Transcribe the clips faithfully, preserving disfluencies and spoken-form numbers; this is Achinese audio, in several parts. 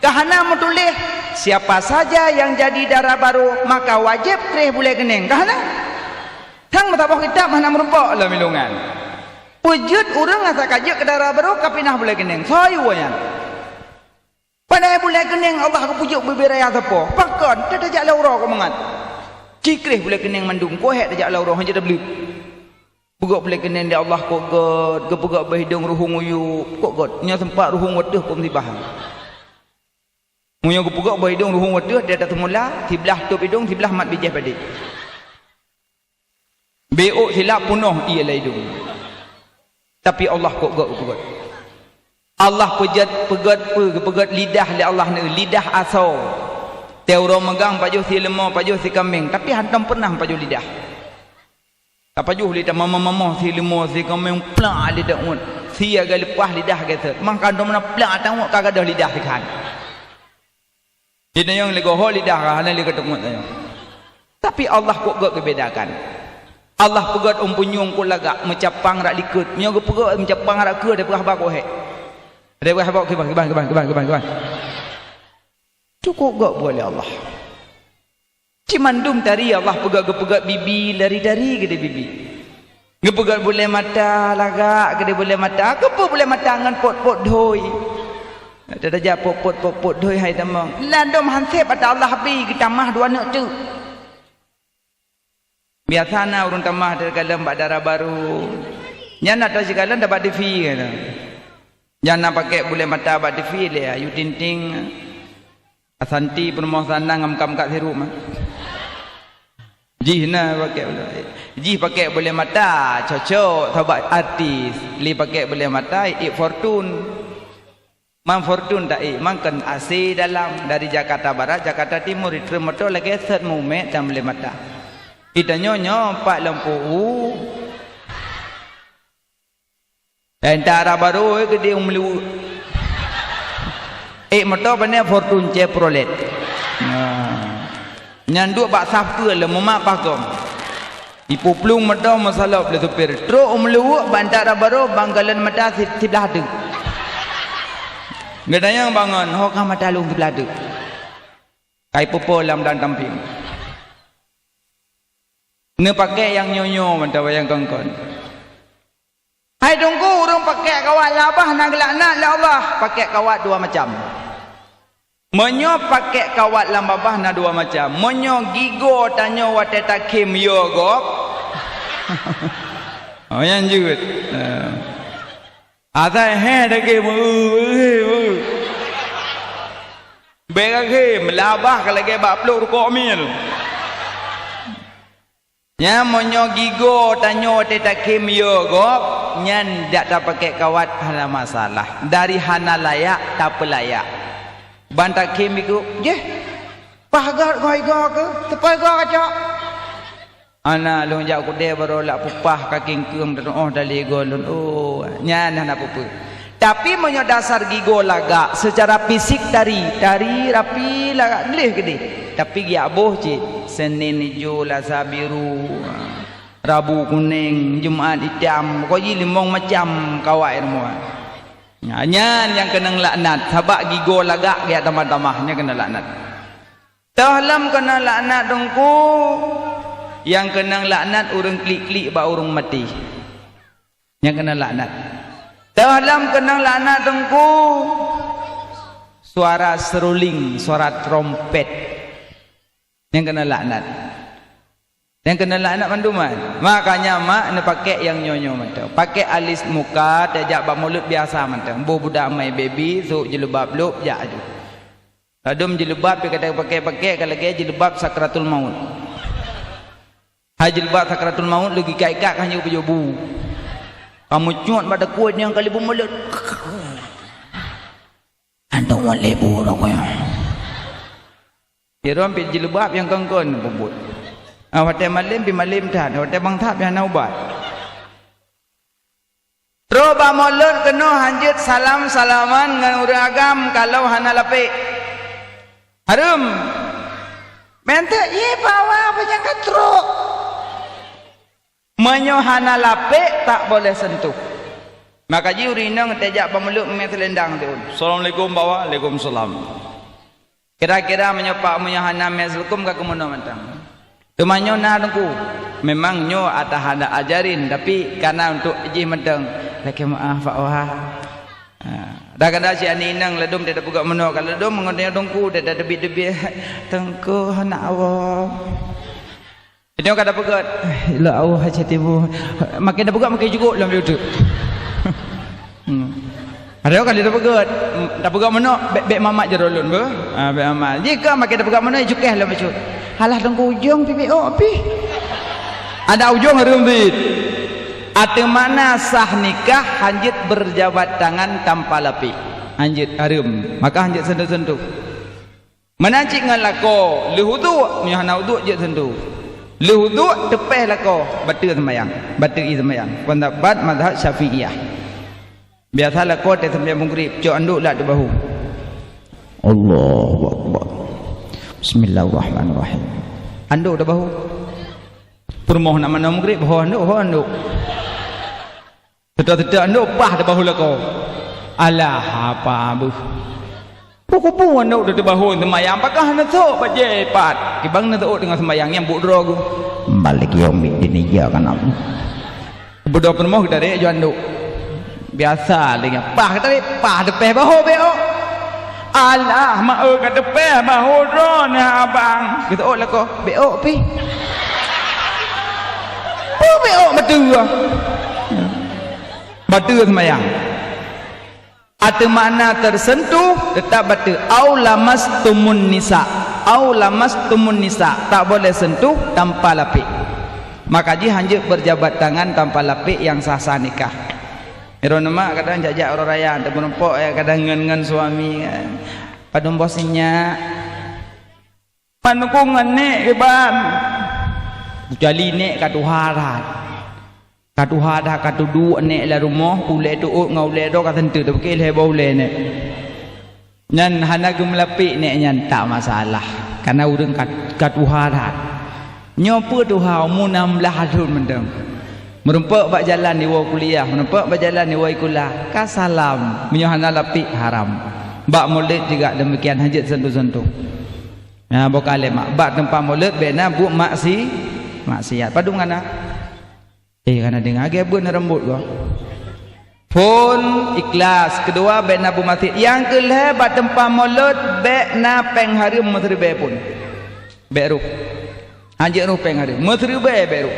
Ka hana meutuléh, "Siapa saja yang jadi dara barô, maka wajéb kréh bulèe keuneng." Ka hana. Sang meusaboh kitab hana meurumpok lam ilôn nyan. Peue jeuet ureueng asai ka jeuet keu dara barô ka pinah bulèe keuneng. Soe yue nyan? Padahai bulèe keuneng Allah geupeujok bubé raya sapo. Pakon? Tajak lé uroe keu mangat. Ci kréh bulèe keuneng mandum, keu hék tajak lé uroe, hanjeuet tableuet. Peugöt bulèe keuneng di Allah kok gèt, geupeugöt bak idông ruhueng uyueb, kok gèt. Nyoe seumpat ruhueng watèe kok musibah. Meunyoe geupeugöt bak idông ruhueng watèe, di atas seumula, siblah tôp idông, siblah mat bijèh padé. Bèk ôk silap peunoh ié lam idông. Tapi Allah kok gèt geupeugöt. Allah peugöt, peugöt peue, geupeugöt lidah lé Allah neu, lidah asoe. Teuroe meugang pajoh si leumô, pajoh si kaméng, tapi hantom pernah pajoh lidah. Tapajoh lé tamama-mama si leumô si kaméng plak lé taungot. Si agak leupah lidah geuseut. Mangka hantom na plak taungot ka gadôh lidah sikhan. Di tanyong lé goho lidah ka hana lé keuteungeut tanyong. Tapi Allah kok gèt geubedakan. Allah peugöt ôn punyueng kok lagak meucapang rak likot. Nyoe geupeugöt meucapang rak keue daripada haba kok hék. Daripada haba kiban, kiban, kiban, kiban, kiban, kiban. Cukôp gèt buet lé Allah. Ci mandum tari Allah peugöt, geupeugöt bibi, lari-lari geude bibi. Geupeugöt bulèe mata lagak geude bulèe mata. Keupeue bulèe mata ngon pot-pot dhôi? Tajak pot-pot, pot-pot dhôi hai tamong. Ladôm hansép ata Allah bi geutamah dua neuk teuk. Biasa na ureueng tamah teukalon bak dara barô. Nyan ata sikalon bak T V kan. Nyan na pakèk bulèe mata bak T V lé Ayu Ting Ting. Asanti peurumoh sana ngon meukat-meukat sirup mah. Jih na pakèk bulèe. Jih pakèk bulèe mata, cocok sabab artis. Lé pakèk bulèe mata, ék Fortune. Man Fortune ta ék, man kon A C dalam. Dari Jakarta Barat, Jakarta Timur, itreun moto lagèe sèt meumet dan bulèe mata. Itanyoe nyoe pat lampu u. Eh, entah dara barô, eh, geude meuluweuek. Eh, moto pane Fortune Chevrolet. Nah. Nyan duek bak saf keue lom, mumat pakom. Ipuplueng moto meusalop lé supir. Trok meuluweuek bak entah dara barô, bang galon mata si-, siblah teuk. Geutanyong bangon, "Ho ka mata lôn siblah teuk?" Kai pupo lam dan tamping. Neupakèk nyang nyoe-nyoe mantong nyang kon-kon. Hai Teungku, ureueng pakèk kawat lam babah na geulaknat lé Allah. Pakèk kawat dua macam. Meunyoe pakèk kawat lam babah na dua macam. Meunyoe gigoe tanyoe watèe takhém yo gob. Oh, nyan jeuet. Eh. Asai hé takhém, eu, eu, eu. Bèk takhém, lam babah ka lagèe bak plôk rukok mil. Nyan meunyoe gigoe tanyoe teuh takhém yo gob, nyan dak tapakèk kawat hana masalah. Dari hana layak tapeulayak. Ban takhém iku, "Jéh, paih göt goe igoe keuh, teupeue goe kacok?" Hana, lôn jak kudèe barô lak peupah ka kingkeung teu'oh dalé goe lôn. Oh, nyan hana peue-peue. Tapi meunyoe dasar gigoe lagak, seucara fisik tari, tari rapi lagak gleh keudeh. Tapi geujak boh cit, Senin ijo, Lasa biru, Rabu kuneng, Jumat itam, pokok jih limong macam kawai rumoh. Nah, nyan nyang keunong laknat, sabab gigoe lagak geujak tamah-tamah, nyan keunong laknat. Toh lom keunong laknat Teungku, nyang keunong laknat ureueng klik-klik bak ureueng maté. Nyang keunong laknat. Toh lom keunong laknat Teungku, suara seruling, suara trompet. Nyang keunong laknat. Nyang keunong laknat mandum nyan. Makanya mak neupakèk nyang nyoe-nyoe mantong. Pakèk alis muka, tajak bak mulod biasa mantong. Boh budak mai baby, sôk jilbab lôb, jak aju. Ladôm jilbab pih ka tapakèk-pakèk ka lagèe jilbab sakratul maut. Hai jilbab sakratul maut lagèe ikat-ikat ka hana peujôh bu. Ka meucot bak takue nyang ka lheuh beumulot. Antoh wan lebu rokok. Irom pih jilbab nyang kon-kon peubuet. Ah, watèe malém pih malém that, watèe bang that pih hana ubat. Trok bak mulod keunoe hanjeuet salam-salaman ngon ureueng agam kalau hana lapék. Hareuem. Meuntèk ié pawa panyang ka trok. Meunyoe hana lapék, tak boleh sentuh. Maka jih ureueng inong teuh jak bak mulod mé seulendang teuh. "Assalamualaikum, Pak." "Waalaikumsalam." Kira-kira meunyoe Pak Muyohana mè seuleukom ka keumeunoe mantong. Teuma nyoe na Teungku, memang nyoe ata hana ajarin, tapi kana untuk jih mantong. Lakèe meu'ah Pak Wah. Ha, kadang-kadang si aneuk inong ladôm teupeugah meunoe, ka ladôm ngon Teungku teubiet-teubiet. Teungku hana awak. Nyoe ka tapeugah, "Eh, la Allah hase tibu." Makin tapeugah makin jukuk lom lutut. Hmm. Ada kan dia tapeugah, tapeugah meunoe, bèk, bèk mamat jaroe lôn beuh. Ah, bèk mamat. Jika makin tapeugah meunoe, jukeh lom bacut. Halah Teungku ujong pih bèk ôk pih. Ada ujong hareuem bit. Ateueh makna sah nikah hanjeuet berjabat tangan tanpa lapik. Hanjeuet hareuem. Maka hanjeuet sentuh-sentuh. Meunan cit ngon lakoe, lheueh uduk, meunyoe hana uduk jeuet sentuh. Lheueh uduk teupèh lakoe, bateue seumayang, bateue ie seumayang. Peundapat mazhab Syafi'iyah. Biasa lakoe teuh seumayang Maghrib, cok anduk lat di bahu. Allahu Akbar. Bismillahirrahmanirrahim. Anduk di bahu. Peurumoh nak manoe Maghrib, ho anduk, ho anduk. Teutok-teutok anduk pah di bahu lakoe. Alah, apa beuh. Peue kubu anduk di bahu seumayang, pakah neusok bajèe pat. Kibang neusok deungon seumayang nyang buet droe geuh. Malik yaumiddin ija kana. Beudôh peurumoh geutarek ju anduk. Biasa lé nyan. Pah geutarek, pah teupèh bahu bèk ôk. Alah, ma eu ka teupèh bahu droeneuh abang. Geuseuôt lakoe, bèk ôk pih. Peue bèk ôk bateue? Bateue seumayang. Ateueh makna tersentuh, teutap bateue. Au lamastumun nisa. Au lamastumun nisa. Tak boleh sentuh tanpa lapik. Maka jih hanjeuet berjabat tangan tanpa lapik nyang sah-sah nikah. Droeneuh mak kadang jak-jak uroe raya, teumeurumpok, eh, kadang ngon, ngon suami, eh. Padum boh si nyak. Pan Teungku ngon nèk kiban. Keucuali nèk ka tuha that. Ka tuha that, ka tuduek nèk lam rumoh, ulèe teuôt ngon ulèe droe ka seunteuek, tapi lhèe boh ulèe nèk. Nyan hana geumeulapik nèk nyan, tak masalah. Kareuna ureueng ka, ka tuha that. Nyoe peue tuha umu nam blaih thôn mantong. Meurumpok bak jalan iwoe kuliah, meurumpok bak jalan iwoe sikula, ka salam. Meunyoe hana lapik, haram. Bak mulod juga demikian, hanjeuet sentuh-sentuh. Nah, boh ka lé mak. Bak teumpat mulod bèk na buet maksi-, maksiat. Padum ka na? Eh, ka na deungö. Lagèe beuet na rambot geuh. Phôn ikhlas. Keudua, bèk na buet maksiat. Nyang keulhèe, bak teumpat mulod bèk na pèng hareuem meuseuribèe pun. Bèk rôh. Hanjeuet rôh pèng hareuem. Meuseuribèe bèk rôh.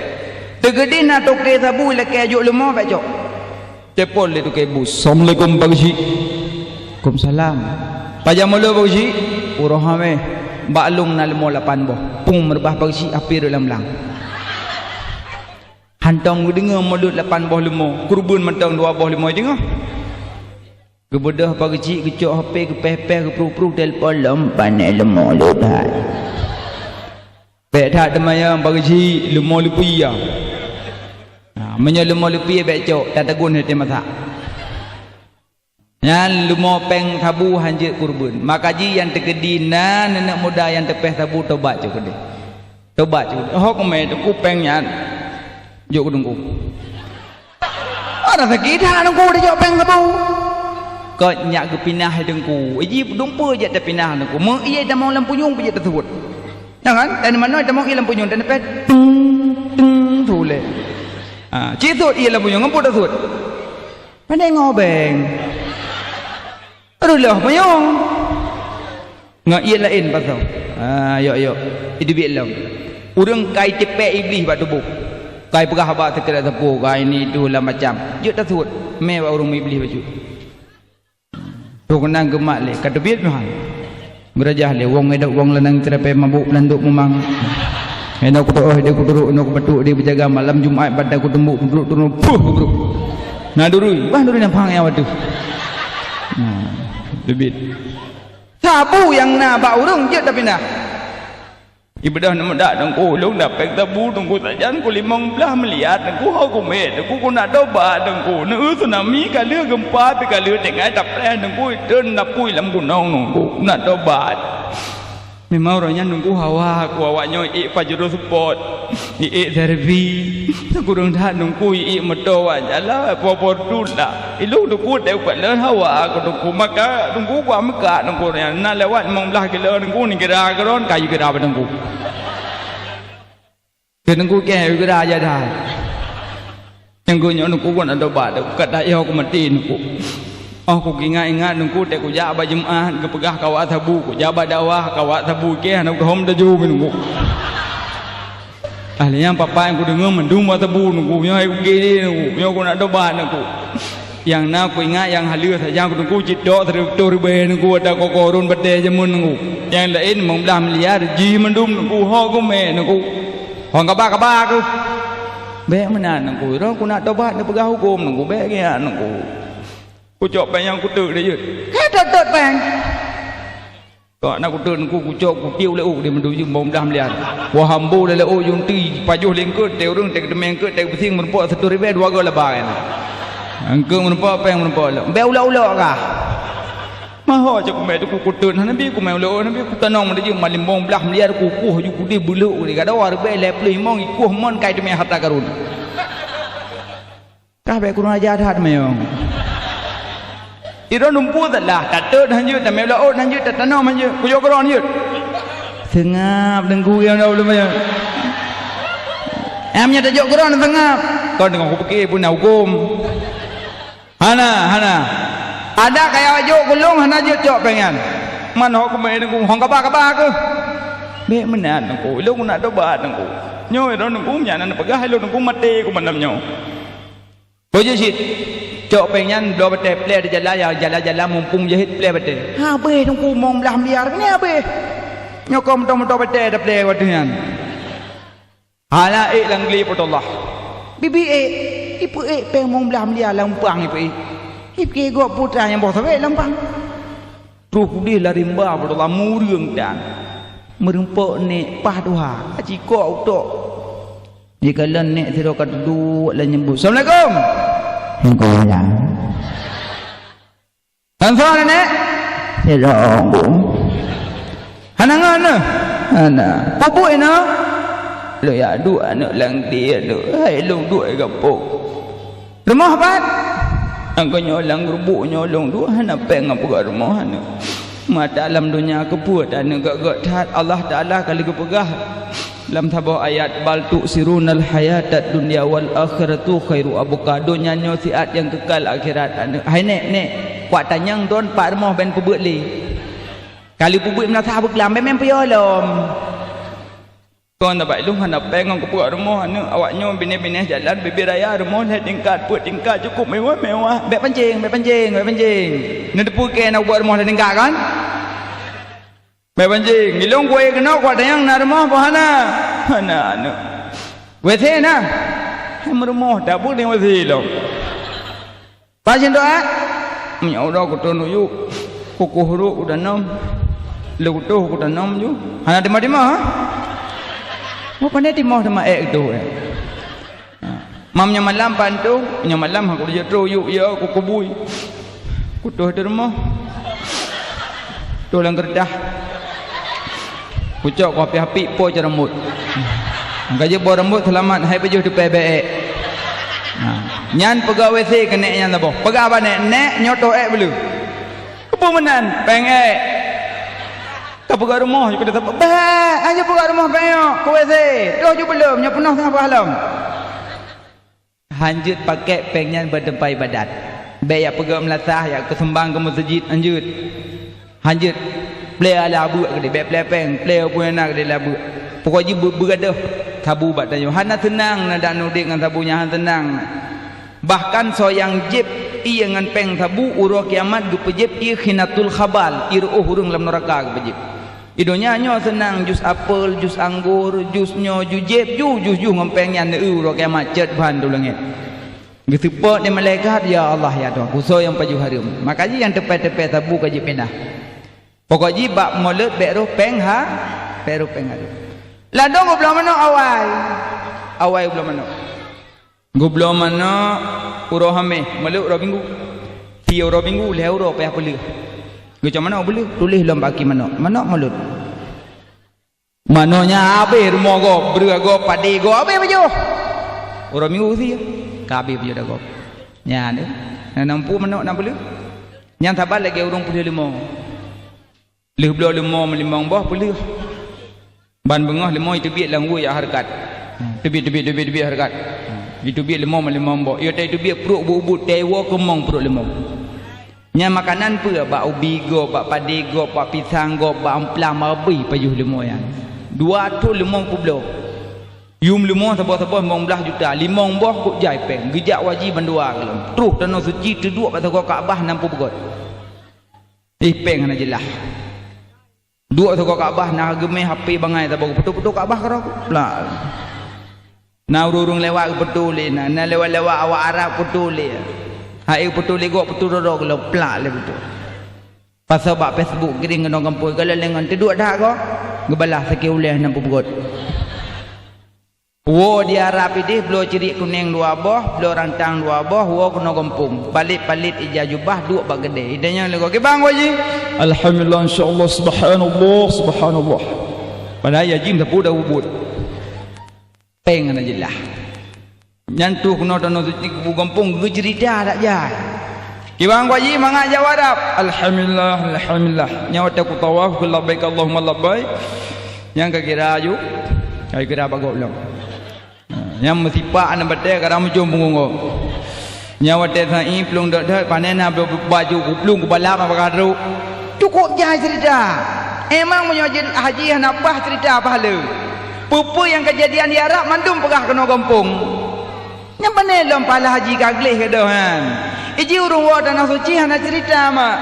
Teukeudi na toke sabu lakèe jok leumo, bèk cok. Telepon lé toke bu. "Assalamualaikum, Pak Geuchik." "Waalaikumsalam." "Pajan mulod, Pak Geuchik?" "Uroe ha mèh." "Bak lôn na leumo lapan boh." Pung, meureubah Pak Geuchik, api rhot lam blang. Hantom geudeungö mulod lapan boh leumo, keureubeuen mantong dua boh leumo deungö. Geubeudôh Pak Geuchik, geucok HP, geupèh-pèh, geupruh-pruh, telepon lom, "Pané leumo lôn hai." Bèk that teuma nyan, Pak Geuchik, leumo leupie ya. Ha, meunyoe leumo leupie bèk cok, tategun hate masak. Nyan leumo pèng sabu hanjeuet keureubeuen. Maka jih nyang teukeudi na neuneuk muda nyang teupèh sabu, tobat cok keudeh. Tobat cok keudeh. Ho keumè teungku pèng nyan. Jok keu teungku. Ada sakét that teungku dijok pèng sabu. Kok nyak geupinah teungku. Iji dumpeue jeuet tapinah teungku. Meu ié tamong lam punyueng pih jeuet tasuet. Nah kan? Dan manoe tamong ié lam punyueng dan pèng teng teng tu lé. Ha, cit suet ié lam punyueng ngon peue tasuet. Pandai ngobeng. Reuloh meuyong. Ngon ié laén pasoe. Ah, yok, yok. Ideubiet lom. Ureueng kai tipèk iblih bak tuboh. Kai peugah haba teukeurah sapeue, kai ini itu lam macam. Jeuet tasuet. Mé bak ureueng iblih bacut. Toh keunang geumat lé. Ka teubiet meuhan. Geurajah lé. Wong edok wong lanang ceurapée mabuk pelanduk mumang. Eno kutoh, eno kuturuk, eno kubatuk, di beujaga malam Jumat pada kutumbuk, kuturuk, turun, puh, kubruk. Na durui. Bah durui nampang nyang waduh. Nah, teubiet. Sabu nyang na bak ureueng jeuet tapinah. Ibeudôh neumeudak teungku, ulôn dapet sabu teungku sajan ku limong blaih miliat teungku, ho kumét teungku, ku nak tobat teungku. Neu tsunami ka lheueh, gempa pih ka lheueh, tinggai tapreh teungku, itreun napui lam gunong teungku, ku nak tobat. Memang uroe nyan Teungku hawa ku awak nyoe ék Pajero Sport, ék servis. Kureueng that Teungku ék moto awak jalan, po-po dum lah. Ilong Teungku teupat lôn hawa ku Teungku, maka Teungku kuat meukat Teungku nyan. Na lewat limong blaih kilo Teungku, ni kira keudroe, kayu kira bak Teungku. Keu Teungku kèe geura aja that. Nyang geuh nyoe Teungku kon adoe bak, ka tayoe ku maté Teungku. Oh, ku ingat-ingat Teungku, teuh kujak bak Jumat, geupeugah kawak sabu, kujak bak dakwah, kawak sabu, kèe hana kuhom taju Teungku. Ahli nyang papai kudeungoe mandum bak sabu Teungku, nyoe hai kukiri Teungku, nyoe kon adoe bak Teungku. Nyang na kuingat nyang haleue sajan ku Teungku, cit tok sireutoh ribèe Teungku, ata kokoh rôn batèe jameun Teungku. Nyang laén limong blaih miliar jih mandum Teungku, ho kumè Teungku. Hong kaba-kaba keuh. Bèk meunan Teungku, droe ku nak tobat neupeugah hukôm Teungku, bèk ngiak Teungku. Kucok pèng nyang kuteuk lé jeuet. He, tot-tot pèng. Kok na kuteuk Teungku, kucok, kutiep lé ôk di meuduju limong blaih miliar. Wah, hambo lé lé ôk yunti, pajoh lingkeut, teuh ureueng, teuh keudeueng, teuh peusieng, meurumpok sireutoh ribèe dua goe laba nyan. Eungkôt meurumpok, pèng meurumpok lom. Bèk ulok-ulok kah? Maho cok kumè Teungku kuteuk, hana bi kumè ulok, hana bi kutanom, di jeuem limong blaih miliar kukueh ju kudeh beulok di gadoh ribèe lhèe plôh limong ikueh mon kai teumè harta karun. Kah bèk kurang aja that manyong. Idong dumpeue that lah, tateuk han jeuet, tamè ulok ôk han jeuet, tatanom han jeuet, kuyok keudroe han jeuet. Seungab Teungku nyang ulôn manyong. Em nyan tajok keudroe seungab. Kon teungoh kupike peue na hukôm. Hana, hana. Adak kaya jok gulong hana jeuet cok pèng nyan. Man ho kumè Teungku, hong kaba-kaba keuh. Bèk meunan Teungku, ilong nak tobat Teungku. Nyoe droe Teungku nyan na peugah ilong Teungku maté ku malam nyoe. Beujeuet cit, cok pèng nyan bloe batèe plè di jalan, ya jalan-jalan mumpung jeuhet plè batèe. Habéh Teungku limong blaih miliar, nyoe habéh. Nyoe kon moto-moto batèe taplè watèe nyan. Hana ék lam glé Po teu Allah. Bibi ék, ipeuék pèng limong blaih miliar lam umpang ipeuék. Ipike gob putra nyang boh sawét lam umpang. Troh udeh lam rimba Po teu Allah mureueng dan meurumpok nèk paih tuha, cikok utok. Jikalon nèk sidroe ka duek laju nyeubut, "Assalamualaikum." "Waalaikumsalam." "Ngon soe, Nenek?" "Sidroe, Bu." "Hana ngon, neuh?" "Hana." "Peue buet inoe?" "Lôn jak duek aneuk lam glé aneuk, hai lôn duek di gampông." "Rumoh pat?" "Nyan keuh nyoe lam geuruboh nyoe lôn duek, hana pèng ngon peugöt rumoh aneuk." Mata lam donya keupeue taneuk gèt-gèt that, Allah Taala ka lheueh geupeugah lam saboh ayat, "Bal tu'tsirunal hayatad dunya wal akhiratu khairu wa abqa." Donya nyoe siat nyang keukal, akhirat aneuk. Hai nèk, nèk, kuat tanyong don pat rumoh bèk peubuet lé. Ka lheueh peubuet meunasah beuklam, bèk meupeue lom. Kon tabak ilong hana pèng ngon kupeugöt rumoh aneuk, awak nyoe binéh-binéh jalan, bibir raya rumoh lhèe tingkat, peuet tingkat, cukup mewah-mewah. Bèk pancing, bèk pancing, bèk pancing. Neuteupeue kèe na kubuet rumoh lhèe tingkat kan? Bèk pancing. Ilong kuwoe keunoe kuat tanyong na rumoh peue hana? Hana aneuk. W C na? Hai meurumoh, tabu di W C ilong. Pajan doa? Meunyoe uroe kutoh nuju, kukuh rot kutanom, lé kutoh kutanom ju. Hana timoh-timoh, ha? Mu pandai timoh teuma ék kutoh, ék. Ha. Mam nyoe malam pantoh, nyoe malam aku jeuet troh yuk ya ku kubui. Kutoh di rumoh. Toh lam keureutah. Kucok kuapi-api po cit rambot. Ka jeuet boh rambot seulamat hai pajoh teupai bèe ék. Nah, nyan peugah W C keu nèk nyan saboh. Peugah bak nèk, "Nèk, nyoe toh ék beu lheueh." "Peue meunan?" "Pèng ék." Ka peugah rumoh ju keu saboh. "Bah, han jeuet peugah rumoh pèng nyoe, keu W C. Toh ju beu lom, nyoe peunoh teungoh beuhalom." Han jeuet pakèk pèng nyan bak teumpat ibadat. Bèk jak peugöt meulasah, jak keu sumbang keu meuseujid, han jeuet. Han jeuet. Plè alah beuet keudéh, bèk plè pèng, plè peue nyang na keudéh alah beuet. Pokok jih beu-, beugadôh sabu bak tanyoe. Hana seunang na dak udép ngon sabu nyan, hana seunang na. Bahkan soe nyang jieb ié ngon pèng sabu, uroe kiamat geupeujieb ié khinatul khabal, ié reuôh ureueng lam neuraka geupeujieb. Di donya nyoe seunang jus apel, jus anggor, jus nyoe, jus jieb, jus, jus, jus ngon pèng nyan, eu, uroe kiamat cit ban u langét. Geuseupôt lé malaikat, "Ya Allah, ya Tuhan, keu soe nyang pajoh hareuem." Maka jih nyang teupèe-teupèe sabu ka jipinah. Pokok jih bak mulod bèk rôh pèng ha, bèk rôh pèng hareuem. Ladôm geubloe manok awai. Awai geubloe manok. Geubloe manok uroe Hamèh, mulod uroe Minggu. Tiep uroe Minggu, lhèe uroe payah peuleueh. Geucok manok peuleueh, tuléh lom bak aki manok. Manok mulod. Manok nyan habéh rumoh gob, breueh gob, padé gob, habéh pajoh. Uroe Minggu sie, ka habéh pajoh dah gob. Nyan deh. Nyan nampu manok na peuleueh. Nyan saban lagée ureuëng peuleueh leumo. Lheueh bloe leumo meulimong boh peuleueh. Ban beungoh leumo jiteubiet lam weue jak hareukat. Teubiet, teubiet, teubiet, teubiet hareukat. Jiteubiet leumo meulimong boh. Yo tai teubiet pruet ubit-ubit, tai woe keumong pruet leumo. Nyan makanan peue? Bak ubi gob, bak padé gob, bak pisang gob, bak amplam, bak abéh pajoh leumo nyan. Dua thon leumo peubloe. Yuem leumo saboh-saboh limong blaih juta, limong boh kok jai péng, geujak u haji bandua gohlom. Troh Tanoh Suci teuduek bak sagoe Ka'bah nam peubeugöt. Ih, péng hana jeulaih. Duek sagoe Ka'bah na geumeh H P bangai saboh, peutoh-peutoh Ka'bah keudroe. Plak. Na ureuëng-ureuëng lewat geupeutoh lé, na, na lewat-lewat awak Arab peutoh lé. Hai peutoh lé gok peutoh doro geulom plak lé peutoh. Pasoe bak Facebook giring keunoe gampông, galak lengon teuduek that goe. Geubalah sakét ulèe nam peubeugöt. Woe di Arab idéh bloe ceurik kuneng dua boh, bloe rantang dua boh, woe keunoe gampông. Palet-palet ija jubah duek bak keudè. Idéh nyan lé goe, "Kiban goe ji?" "Alhamdulillah, insya Allah, subhanallah, subhanallah." Padahai ya jim sapeue dah ubit. Péng hana jeulaih. Nyan troh keunoe Tanoh Suci keu gampông geuceurita dak jai. "Kiban goe ji mangat jak u Arab?" "Alhamdulillah, alhamdulillah." Nyan watèe ku tawaf keu labbaik Allahumma labbaik. Nyan ka kira aju. Ka kira bak gob lom. Ha, nyang meusipak aneuk batèe kadang meujom punggong gob. Nyan watèe sa'i plueng dot-dot, pané na baju kuplueng kubalap bak kadrok. Cukôp jai ceurita. Emang meunyoe jeuet haji hana paih ceurita pahala. Peue-peue nyang keujadian di Arab mandum peugah keunoe gampông. Nyan pané lom pahala haji ka gleh keudroe nyan. Iji ureuëng woe Tanoh Suci hana ceurita mak.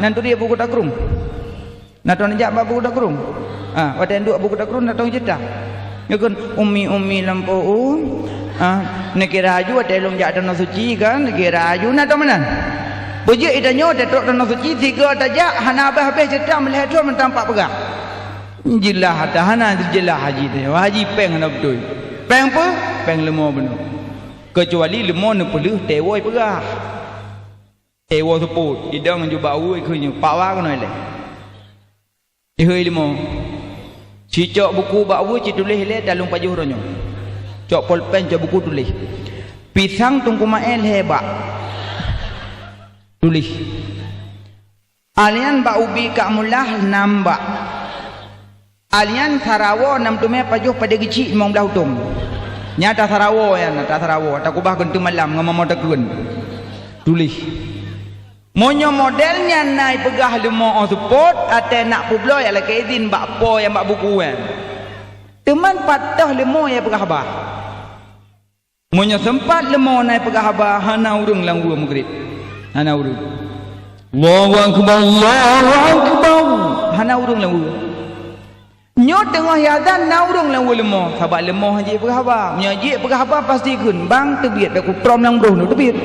Nan turi buku takrung. Na tông jak bak buku takrung. Ah, watèe duek buku takrung na tông ceurita. Nyoe kheun, "Umi, umi lam po u." Ah, neukira aju watèe lôn jak Tanoh Suci kan, neukira aju na tông meunan. Beujeuet ita nyoe teuh trok Tanoh Suci, tiga tajak, hana habéh-habéh ceurita, meulhèe thon mantong pat peugah. Jeulaih ata hana jeulaih haji teuh. Haji péng hana beutôi. Péng peue? Péng leumo bunoe. Keucuali leumo neupeuleueh teuwoe peugah. Teuwoe seupôt, idong jubah ueh keu nyoe, pak wa keunoe lé. Ihôi leumo. Sicok buku bak ueh cit tuléh lé taleueng pajoh droe nyoe. Cok polpen, cok buku tuléh. Pisang Teungku Maé lhèe bak. Tuléh. Alian bak ubi Kak Mulah nam bak. Alian sarawoe nam teumé pajoh padé geuchik limong blaih utông. Nyan ata sarawoe nyan, ata sarawoe, ata kubah keuneuk malam ngon mamoe takheun. Tuléh. Meunyoe model nyan na ipeugah leumo 'oh seupôt, até nak peubloe ya lakée idhin bak po nyang bak buku nyan. Teuma pat toh leumo nyang ipeugah haba. Meunyoe seumpat leumo na ipeugah haba, hana ureuëng lam weue meugrib. Hana ureuëng. Allahu akbar, Allahu akbar. Hana ureuëng lam weue. Nyoe teungoh azan na ureuëng lam weue leumo, sabab leumo han jeuet peugah haba. Meunyoe jeuet peugah haba pasti kheun, "Bang, teubiet dak kutrom lam broh nyoe teubiet."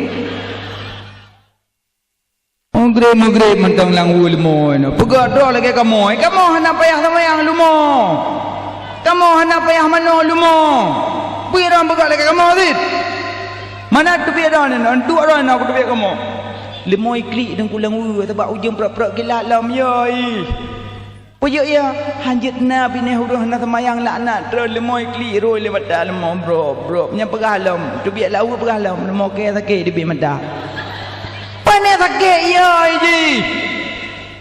Meugrib-meugrib mantong lam weue leumo nyoe. Peugah droe lagée kamoe, "Kamoe hana payah seumayang leumo. Kamoe hana payah manoe leumo." Peue droe peugah lagée kamoe cit? Mana teubiet droe nyoe, duek droe nyoe kuteubiet kamoe. Leumo iklik teungku lam weue, sabab ujong prot-prot kilat lom, yoi. Peujeuet ya, hanjeuet na binéh ureuëng hana seumayang laknat, troh leumo iklik rôi lé mata leumo brok-brok. Nyang peugah lom, teubiet lam weue peugah lom, leumo kée sakét teubiet mata. Pané sakét, ya, iji.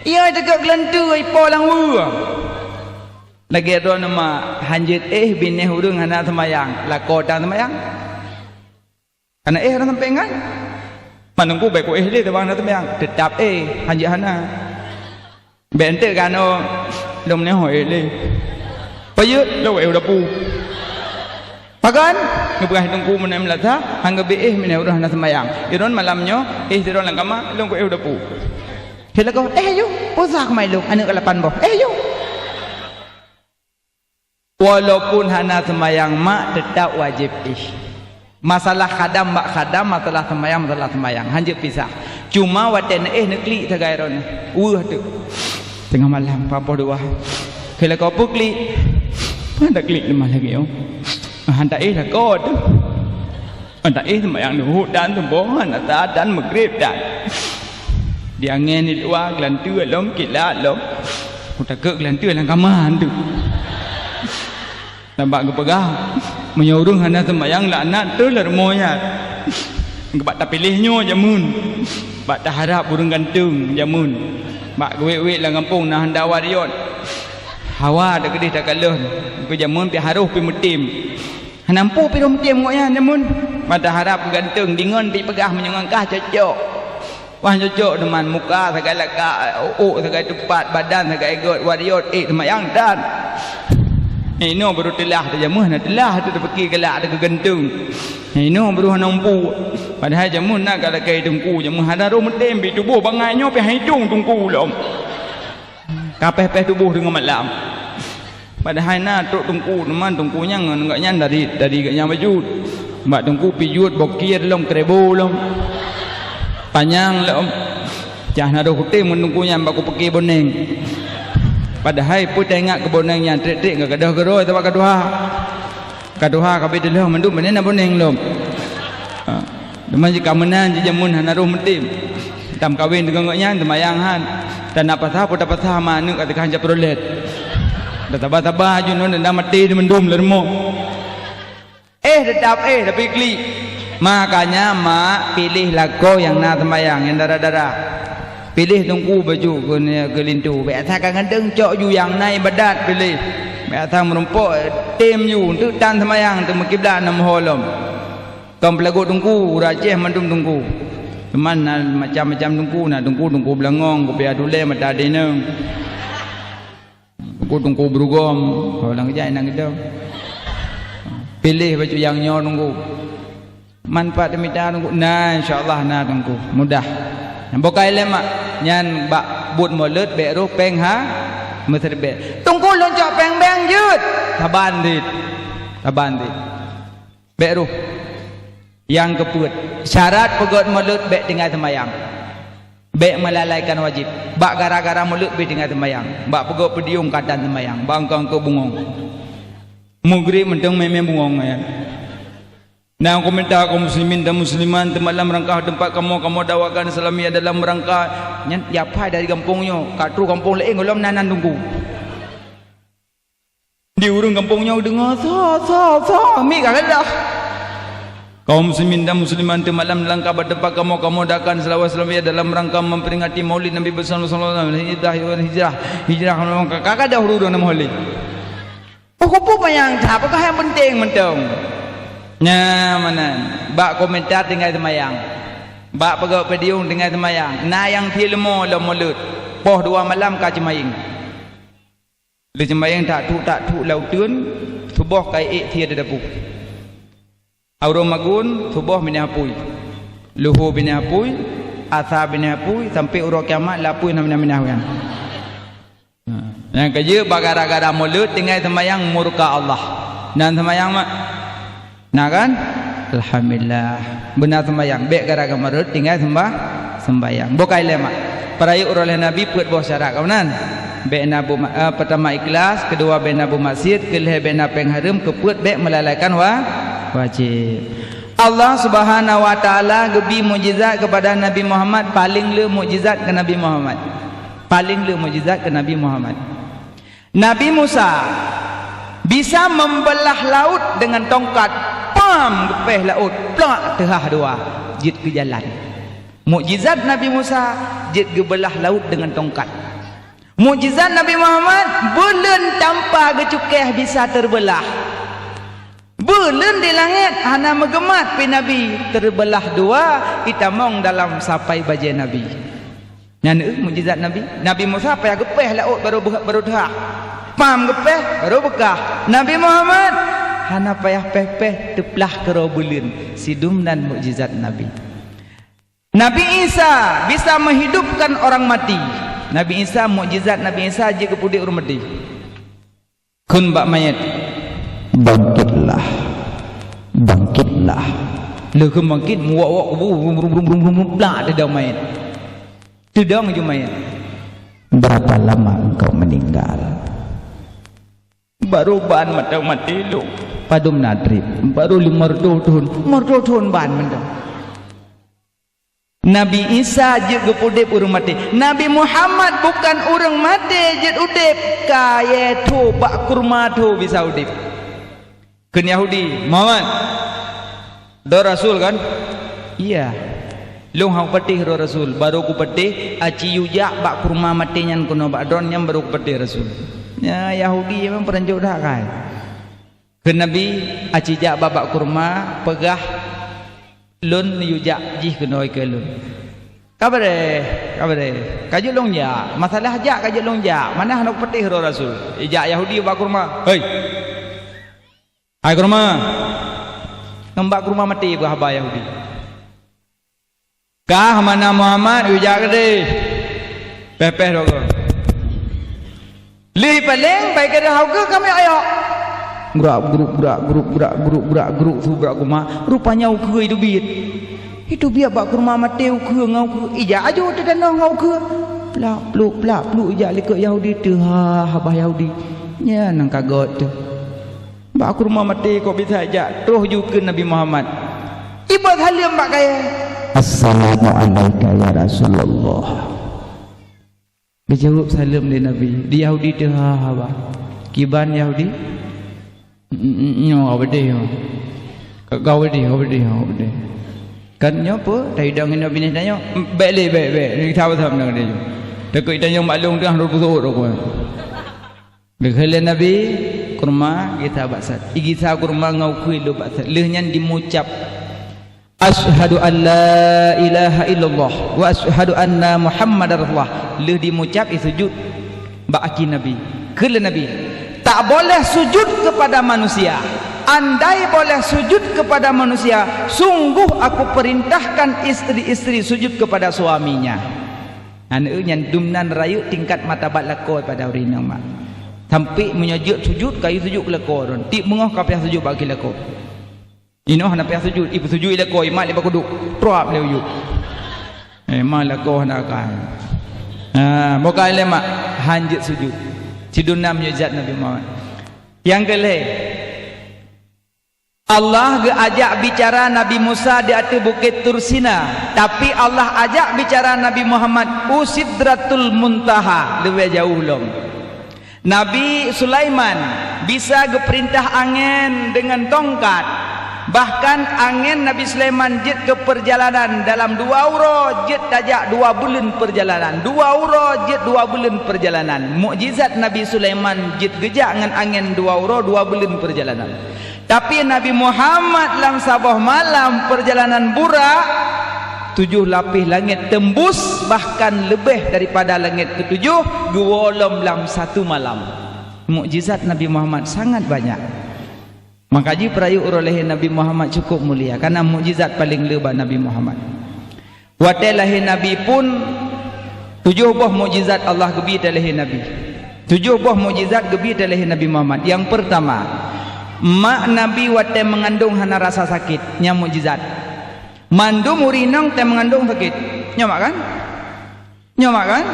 Ya, teuka geulanteue, ipo lam weue. Lagée droe nama, hanjeuet éh binéh ureuëng hana seumayang, lakoe tan seumayang. Hana éh ureuëng sampoe nyan. Manunggu bék ku éh lé teubang na teumayang, teutab éh, hanjeuet hana. Bék enteuk gano lom nyoe éh lé. Payeuet lom éh u dapu. Pakon? Neupeugah teungku meunan meulasa, hana geubi éh meunyoe ureuëng hana seumayang. Iron malam nyoe, éh sidroe lam kama, lom ku éh u dapu. Hei lakoe, éh yu, pusah keumae lom, aneuëk kalapan boh. Éh yu. Walaupun hana seumayang mak, teutab wajéb éh. Masalah khadam bak khadam, masalah seumayang, masalah seumayang. Hanjeuet pisah. Cuma watée neuéh neuklik sagai droeneuh. Weueh teuk. Teungoh malam, papoh dua. Keu lakoe peue klik? Peue taklik leumah lagée nyoe? Hana éh lakoe teuh. Hana éh seumayang leuhôt dan suboh, hana sa dan meugrib dan. Di angén di luwa geulanteue lom, kilat lom. Ku takot geulanteue lam kama tu. Dan bak geupeugah, meunyoe ureuëng hana seumayang laknat teuh lé rumoh nyan. Bak tapiléh nyoe jameun. Bak taharab ureuëng ganteng jameun. Bak geuwék-wék lam gampông na handa wariot. Hawa takeudeh takalon. Keu jameun pih harôh pih meutem. Hana mpu pih roh meutem ngon nyan jameun. Bak taharab ganteng dingon pih peugah meunyoe ngon kah cocok. Wah, cocok teuma, muka sagai laka, ôk sagai tupat, badan sagai gét, wariot, ék seumayang tan. Inoe baru teulah teuh jameun, na teulah teuh teupeuki galak teuh keu ganteng. Inoe baru hana mpu. Padahai jameun na ka lakée teungku, jameun hana roh meutem, bi tuboh bangai nyoe pih han itong teungku lom. Ka péh-péh tuboh teungoh malam. Padahai na trok teungku, teuma teungku nyan ngon gobnyan dari, dari gobnyan bacut. Bak teungku pih jeuet bokir lom, keureubo lom. Panyang lom. Cah na roh kutem ngon teungku nyan bak kupeuke boneng. Padahai peue taingat keu boneng nyan, trek-trek ka gadôh keudroe sabab ka tuha. Ka tuha ka abéh teulheueh mandum, meunan na boneng lom. Ha. Teuma jih ka meunan jih jameun hana roh meutem. Tameukawen deungon gobnyan, seumayang han. Tan na pasah, peue tapasah ma aneuk ka teuka han caprolet. Dah saba-saba aju non dan maté di mandum lé rumoh. Eh, teutap eh, tapi klik. Makanya, mak, piléh lakoe nyang na seumayang, nyang dara-dara. Piléh teungku baju keu, keu linto. Bék asai ka ganteng cok ju nyang na ibadat piléh. Bék asai meurumpok tem ju, enteuk tan seumayang, enteuk meukiblat na meuho lom. Kon peulagot teungku, ureuëng Aceh mandum teungku. Teuma na macam-macam teungku, na teungku, teungku beulangong, kupiah tulée, mata dineueng. Teungku, teungku beurugom, ho lam keujai na geudong. Piléh bacut nyang nyoe teungku. Manfaat teumita teungku. Na, insya Allah na teungku. Mudah. Nyang bukai lé mak, nyan bak buet mulod bék roh péng ha meuseureubée. Teungku lôn cok péng bank jeuet. Saban dit. Saban dit. Bék roh. Nyang keupeuet, syarat peugét mulod bék tinggai seumayang. Bék meulalaikan wajéb. Bak gara-gara mulod bék tinggai seumayang. Bak peugét peudiyong ka tan seumayang. Bak eungkôt-eungkôt bungong. Mugrib mantong mé-mé bungong nyan. Na komentar kaum muslimin dan muslimat, teumalam rangkah teumpat kamoe, kamoe dakwakan Islamiyah dalam rangka nyan, ya pai dari gampông nyoe, ka troh gampông laén gohlom na nan teungku. Di ureuëng gampông nyoe deungoe, "Sa, sa, sa," miet ka galak. Kaum muslimin dan muslimat, teumalam rangkah bak teumpat kamoe, kamoe dakwakan Islamiyah dalam rangka memperingati Maulid Nabi Besar sallallahu alaihi wasallam, hijrah, hijrah, hijrah, ka, ka, ka dah ureuëng-ureuëng na meuhôi. Oh, kupu panyang that, apakah nyang penting mantong? Nyan meunan, bak komentar tinggai seumayang. Bak peugét peudiyong tinggai seumayang. Na nyang sie leumo lom mulod. Poh dua malam ka ceumayang. Lheueh ceumayang tak thuk, tak thuk lam uteuen, suboh ka ék sie di dapu. Uroe magun, suboh binéh apui. Luho binéh apui, asa binéh apui, sampoe uroe kiamat, lam apui na binéh-binéh nyan. Ha. Nyang keujeuet bak gara-gara mulod tinggai seumayang murka Allah. Nan seumayang mak? Na kan? Alhamdulillah. Beuna seumayang. Bék gara-gara mulod tinggai seumbah-, seumbayang. Bukai lé mak. Peurayeuk uroe lhée Nabi peuet boh syarat ka meunan. Bék na bu-, eh, peutama ikhlas, keudua bék na beumaksiet, keulhée bék na péng hareuem, keupeuet bék meulalaikan wa-, wajéb. Allah Subhanahu wa Taala geubi mukjizat keupada Nabi Muhammad, paleng le mukjizat keu Nabi Muhammad. Paleng le mukjizat keu Nabi Muhammad. Nabi Musa bisa membelah laut dengan tongkat, pam geupéh laôt, plak teuhah dua, jeuet keu jalan. Mukjizat Nabi Musa jeuet geubeulah laôt dengan tongkat. Mukjizat Nabi Muhammad, buleuen tanpa geucukéh bisa teubeulah. Buleuen di langét hana meugeumat pih Nabi teubeulah dua, itamong dalam sapai bajée Nabi. Nyan kheueh mukjizat Nabi. Nabi Musa payah geupéh laôt barô beuh-, barô teuhah. Pam geupéh barô beukah. Nabi Muhammad hana payah péh-péh teuplah keudroe buleuen. Sidum nan mukjizat Nabi. Nabi Isa bisa menghidupkan orang mati. Nabi Isa, mukjizat Nabi Isa jeuet geupeuudeb ureuëng maté. Kheun bak manyét, "Bangkitlah, bangkitlah." Lheueh kheun bangkét, meuwok-wok kubu, rum, rum, plak, teudong manyét. Teudong ju manyét. "Berapa lama engkau meninggal?" Barô ban mantong maté lôn. Padum na treb? Barô limong reutôh thon. Limong reutôh thon ban mantong. Nabi Isa jeuet geupeuudeb ureuëng maté. Nabi Muhammad bukan ureuëng maté jeuet udeb, kayée tho bak kurma tho bisa udeb. Kheun Yahudi, "Muhammad, droe rasul kan?" "Iya." "Lôn hana kupatéh droe rasul, barô kupatéh aci yue jak bak kurma maté nyan keunoe bak droe nyan barô kupatéh rasul." Nyan Yahudi memang peuranjok that kai. Kheun Nabi, "Aci jak bak, bak kurma, peugah lôn yue jak jih keunoe keu lôn." "Ka beureh, ka beureh. Ka jeuet lôn jak. Masalah jak ka jeuet lôn jak. Mana hana kupatéh droe rasul." Ijak Yahudi bak kurma. "Hei! Hai kurma!" Ngon bak kurma maté peugah haba Yahudi. "Kah mana Muhammad, yue jak keudeh. Péh-péh droe keuh. Lheuh ipaleng, bai keudeh hau keuh kami ayok." Grak, grup, grak, grup, grak, grup, grak, grup, su bak kurma. Rupanya ukeue iteubiet. Iteubiet bak kurma maté ukeue ngon ukeue. Ijak aju teutanoh ngon ukeue. Plak, pluk, plak, pluk ijak likot Yahudi teuh, ha, haba Yahudi. Nyan nyang ka göt teuh. Bak kurma maté kok bisa jak, troh ju keu Nabi Muhammad. Iba saleuem bak kayée. "Assalamu'alaika ya Rasulullah." Geujaweueb saleuem lé Nabi. Di Yahudi teuh ha haba. Kiban Yahudi? "Nyoe ka beudeh nyoe. Ka, ka beudeh, ka beudeh, ka beudeh." Kan nyoe peue? Taidong inong binéh tanyoe. "Bék lé, bék, bék. Nyoe gisa basam nyoe." Takot tanyoe maklum teuh rot pusot rot. Geukheun lé Nabi, kurma gisa bak sat. Igisa kurma ngon ukeue lôn bak sat. Lheueh nyan dimucab, "Asyhadu an la ilaha illallah wa asyhadu anna Muhammadar Rasulullah." Lheueh dimucab, isujud bak aki Nabi. Kheun lé Nabi, "Tak boleh sujud kepada manusia. Andai boleh sujud kepada manusia, sungguh aku perintahkan istri-istri sujud kepada suaminya." Aneuk nyan dum nan rayeuk tingkat martabat lakoe pada ureueng inong mak. Sampai meunyoe jeuet sujud, kayue sujud keu lakoe droen. Tiep beungoh ka payah sujud bak aki lakoe. Inoe hana payah sujud, ipeusujud lakoe, imat lé bak kuduk. Trap lé u yup. Eh, ma lakoe hana akai. Ha, bukai lé mak, han jeuet sujud. Sidum nan mukjizat Nabi Muhammad. Nyang keu lhèe, Allah geuajak bicara Nabi Musa di ateueh Bukét Tursina, tapi Allah ajak bicara Nabi Muhammad u Sidratul Muntaha, leubeh jauh lom. Nabi Sulaiman bisa geupeurintah angén deungon tongkat, bahkan angén Nabi Sulaiman jeuet keu peurjalanan dalam dua uroe jeuet tajak dua buleuen peurjalanan, dua uroe jeuet dua buleuen peurjalanan. Mukjizat Nabi Sulaiman jeuet geujak ngon angén dua uroe dua buleuen peurjalanan. Tapi Nabi Muhammad lam saboh malam peurjalanan Burak, tujoh lapéh langét teumbus, bahkan leubeh daripada langét keutujoh geuwoe lom lam satu malam. Mukjizat Nabi Muhammad sangat banyak. Maka jih peurayeuk uroe lahé Nabi Muhammad cukup mulia, karena mukjizat paleng le bak Nabi Muhammad. Watée lahé Nabi pun, tujoh boh mukjizat Allah geubri ateueh lahé Nabi. Tujoh boh mukjizat geubri ateueh lahé Nabi Muhammad. Nyang peurtama, mak Nabi watée meungandong hana rasa sakét, nyan mukjizat. Mandum ureueng inong watée meungandong sakét. Nyo mak kan? Nyo mak kan?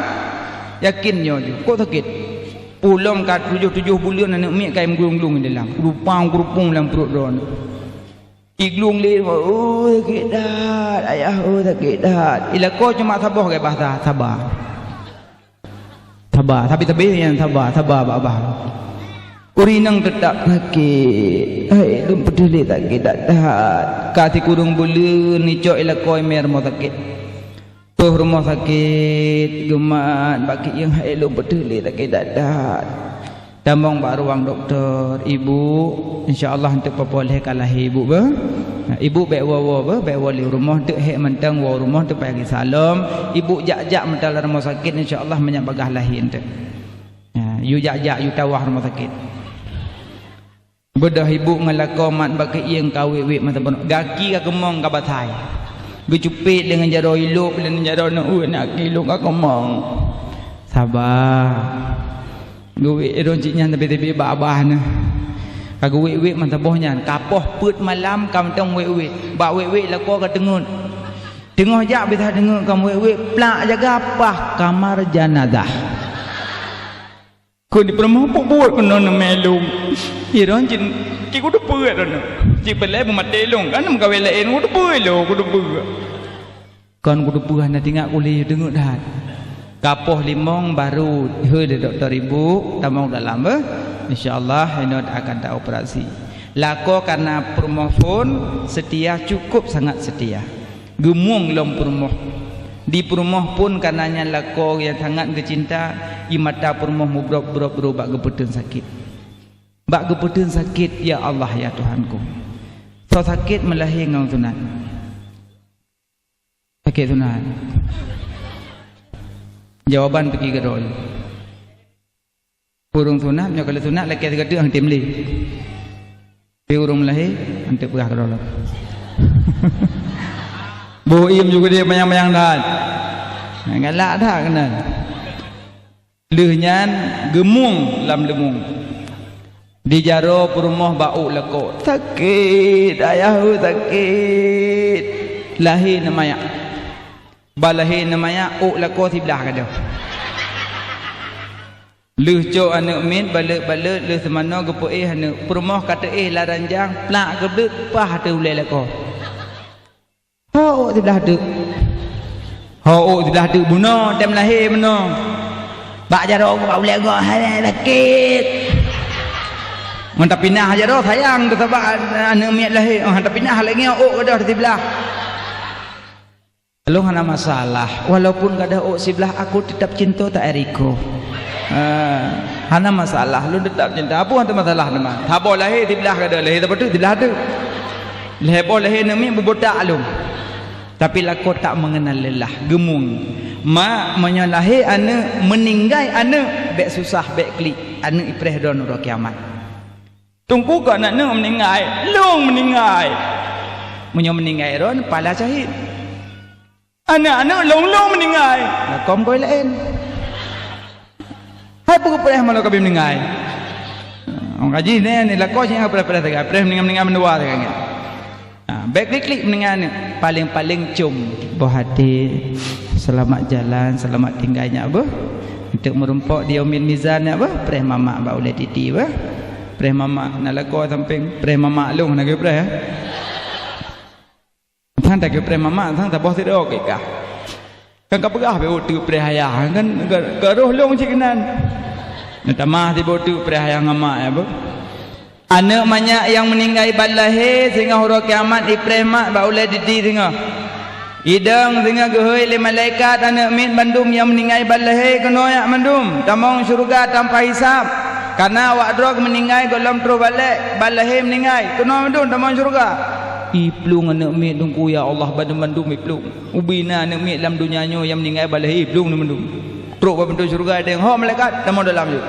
Yakin nyo ju. Kok sakét? Ulôn ka tujoh-tujoh buleuen aneuk miet ka meuglung-glung di dalam. Keurupang-keurupung lam pruet droeneuh. Iglung lé, "Oh, sakét that, ayah, oh, sakét that." Ilakoe cuma saboh gai bahasa, "Saba." Saba, sabe-sabe nyang saba, saba bak abah. Ureueng inong teutap sakét. "Hai, lôn peudeh lé sakét that-that." Ka sikureueng buleuen icok ilakoe mé rumoh sakét. Troh rumoh sakét, geumat bak keuieng, "Hai, lôn peudeh lé sakét that-that." Tamong bak ruang dokto, "Ibu, insya Allah eunteuk poh-poh lhèe ka lahé ibu beuh. Ibu bék woe-woe beuh, bék woe lé rumoh, eunteuk hék mantong woe rumoh, eunteuk payah gisa lom. Ibu jak-jak mantong lam rumoh sakét, insya Allah meunyo bagaih lahé eunteuk." Ya, yue jak-jak, yue tawah rumoh sakét. Beudôh ibu ngon lakoe mat bak keuieng ka wék-wék mata bunoe. Gaki ka keumong ka basai. Geucupet lé ngon jaroe ilop lé ngon jaroe neueu, "Nak kilong ka keumong." Saba. Geuwék droe cit nyan teubi-teubi bak abah neuh. Ka geuwék-wék mata boh nyan, ka poh peuet malam ka mantong wék-wék. Bak wék-wék lakoe ka teungeut. Teungoh jak bisa teungeut ka wék-wék, plak jaga paih kamar janazah. Keu di peurumoh peubuet keunoe neumé lôn. Iron cit, cit kuteupeu droeneuh. Cit peulai beumaté lôn, kan meukawen laén kuteupeu lôn, kuteupeu. Kon kuteupeu hana teuingat ulée deungoe that. Kapoh limong baru hei lé dokto ibu, tamong dalam, eh. Insya Allah, inot akan taoperasi. Lakoe karena peurumoh phon seutia, cukup sangat seutia. Geumueng lom peurumoh. Di peurumoh phon karena nyan lakoe nyang sangat geucinta, ie mata peurumoh mubrok-brok brok bak geupeuteun sakét. Bak geupeuteun sakét, ya Allah, ya Tuhanku. Soe sakét meulahé ngon sunat? Sakét sunat. Jawaban pike keudroe. Ureuëng sunat, nyoe kalau sunat lakée sigoe teuk han tem lé. Tapi ureuëng meulahé, han tem peugah keudroe lom. Boh iem juga dia mayang-mayang that. Galak that keunan. Lheueh nyan geumueng lam leumueng. Di jaroe peurumoh bak ôk lakoe. Sakét, ayah, sakét. Lahé neumayak. Bak lahé neumayak, ôk lakoe siblah gadôh. Lheueh cok aneuëk miet baleuet-baleuet, lheueh seumanoe geupeuéh aneuëk. Peurumoh ka teuéh lam ranjang, plak geubleuet, paih ateueh ulée lakoe. Ho ôk siblah teuk. Ho ôk siblah teuk bunoe, tem lahé bunoe. Bak jaroe bak ulée goe, hai sakét. Ngon tapinah jaroe sayang teuh sabab aneuëk miet lahé, oh, tapinah lagée nyoe ôk gadôh siblah. Lôn hana masalah, walaupun gadôh ôk siblah, aku tetap cinta tak Eriko. Ha, hana masalah, lôn tetap cinta. Apa hana masalah teuma? Saboh lahé siblah gadôh, lahé saboh teuk siblah teuk. Lhée boh lahé aneuëk miet beubotak lom. Tapi lakoe tak mengenal lelah, geumueng. Mak, meunyoe lahé aneuëk, meuninggai aneuëk, bék susah, bék klik. Aneuëk ipreh droe uroe kiamat. Teungku, kon aneuëk meuninggai, lôn meuninggai. Meunyoe meuninggai droe, pahala syahid. Aneuëk-aneuëk lôn-lôn meuninggai. Lakoe koi laén. Hai peue geupreh meunyoe ka abéh meuninggai? Orang kaji ni, ni lakoe sing preh-preh sagai, preh meuninggai-meuninggai meunoe sagai. Ha, bék klik-klik meuninggai aneuëk. Paléng-paléng com boh até. Seulamat jalan, seulamat tinggai nyak beuh. Untuk meurumpok di yaumil mizan nyak beuh, preh mamak bak ulée titi beuh. Preh mamak na lakoe sampéng, preh mamak lôn na geupreh, eh. Sang tageupréh mamak, sang taboh sidroe keu kah. Kan ka peugah beu teuk préh ayah, kan ka, ka roh lôn cit keunan. Neutamah sibôh teuk préh ayah ngon mak, ya, beuh. Aneuëk manyak nyang meuninggai ban lahé, singoh uroe kiamat ipréh mak bak ulée titi singoh. Idong singoh geuhôi lé malaikat aneuëk miet bandum nyang meuninggai ban lahé keunoe jak mandum, tamong syeuruga tanpa hisab. Kareuna awak droe meuninggai gohlom troh balek, ban lahé meuninggai, keunoe mandum tamong syeuruga. Iplueng aneuëk miet Teungku, ya Allah, bandum-bandum iplueng. Ubé na aneuëk miet lam donya nyoe nyang meuninggai ban lahé iplueng mandum. Trok bak pintoe syeuruga, idong, "Ho malaikat, tamong dalam jeuet."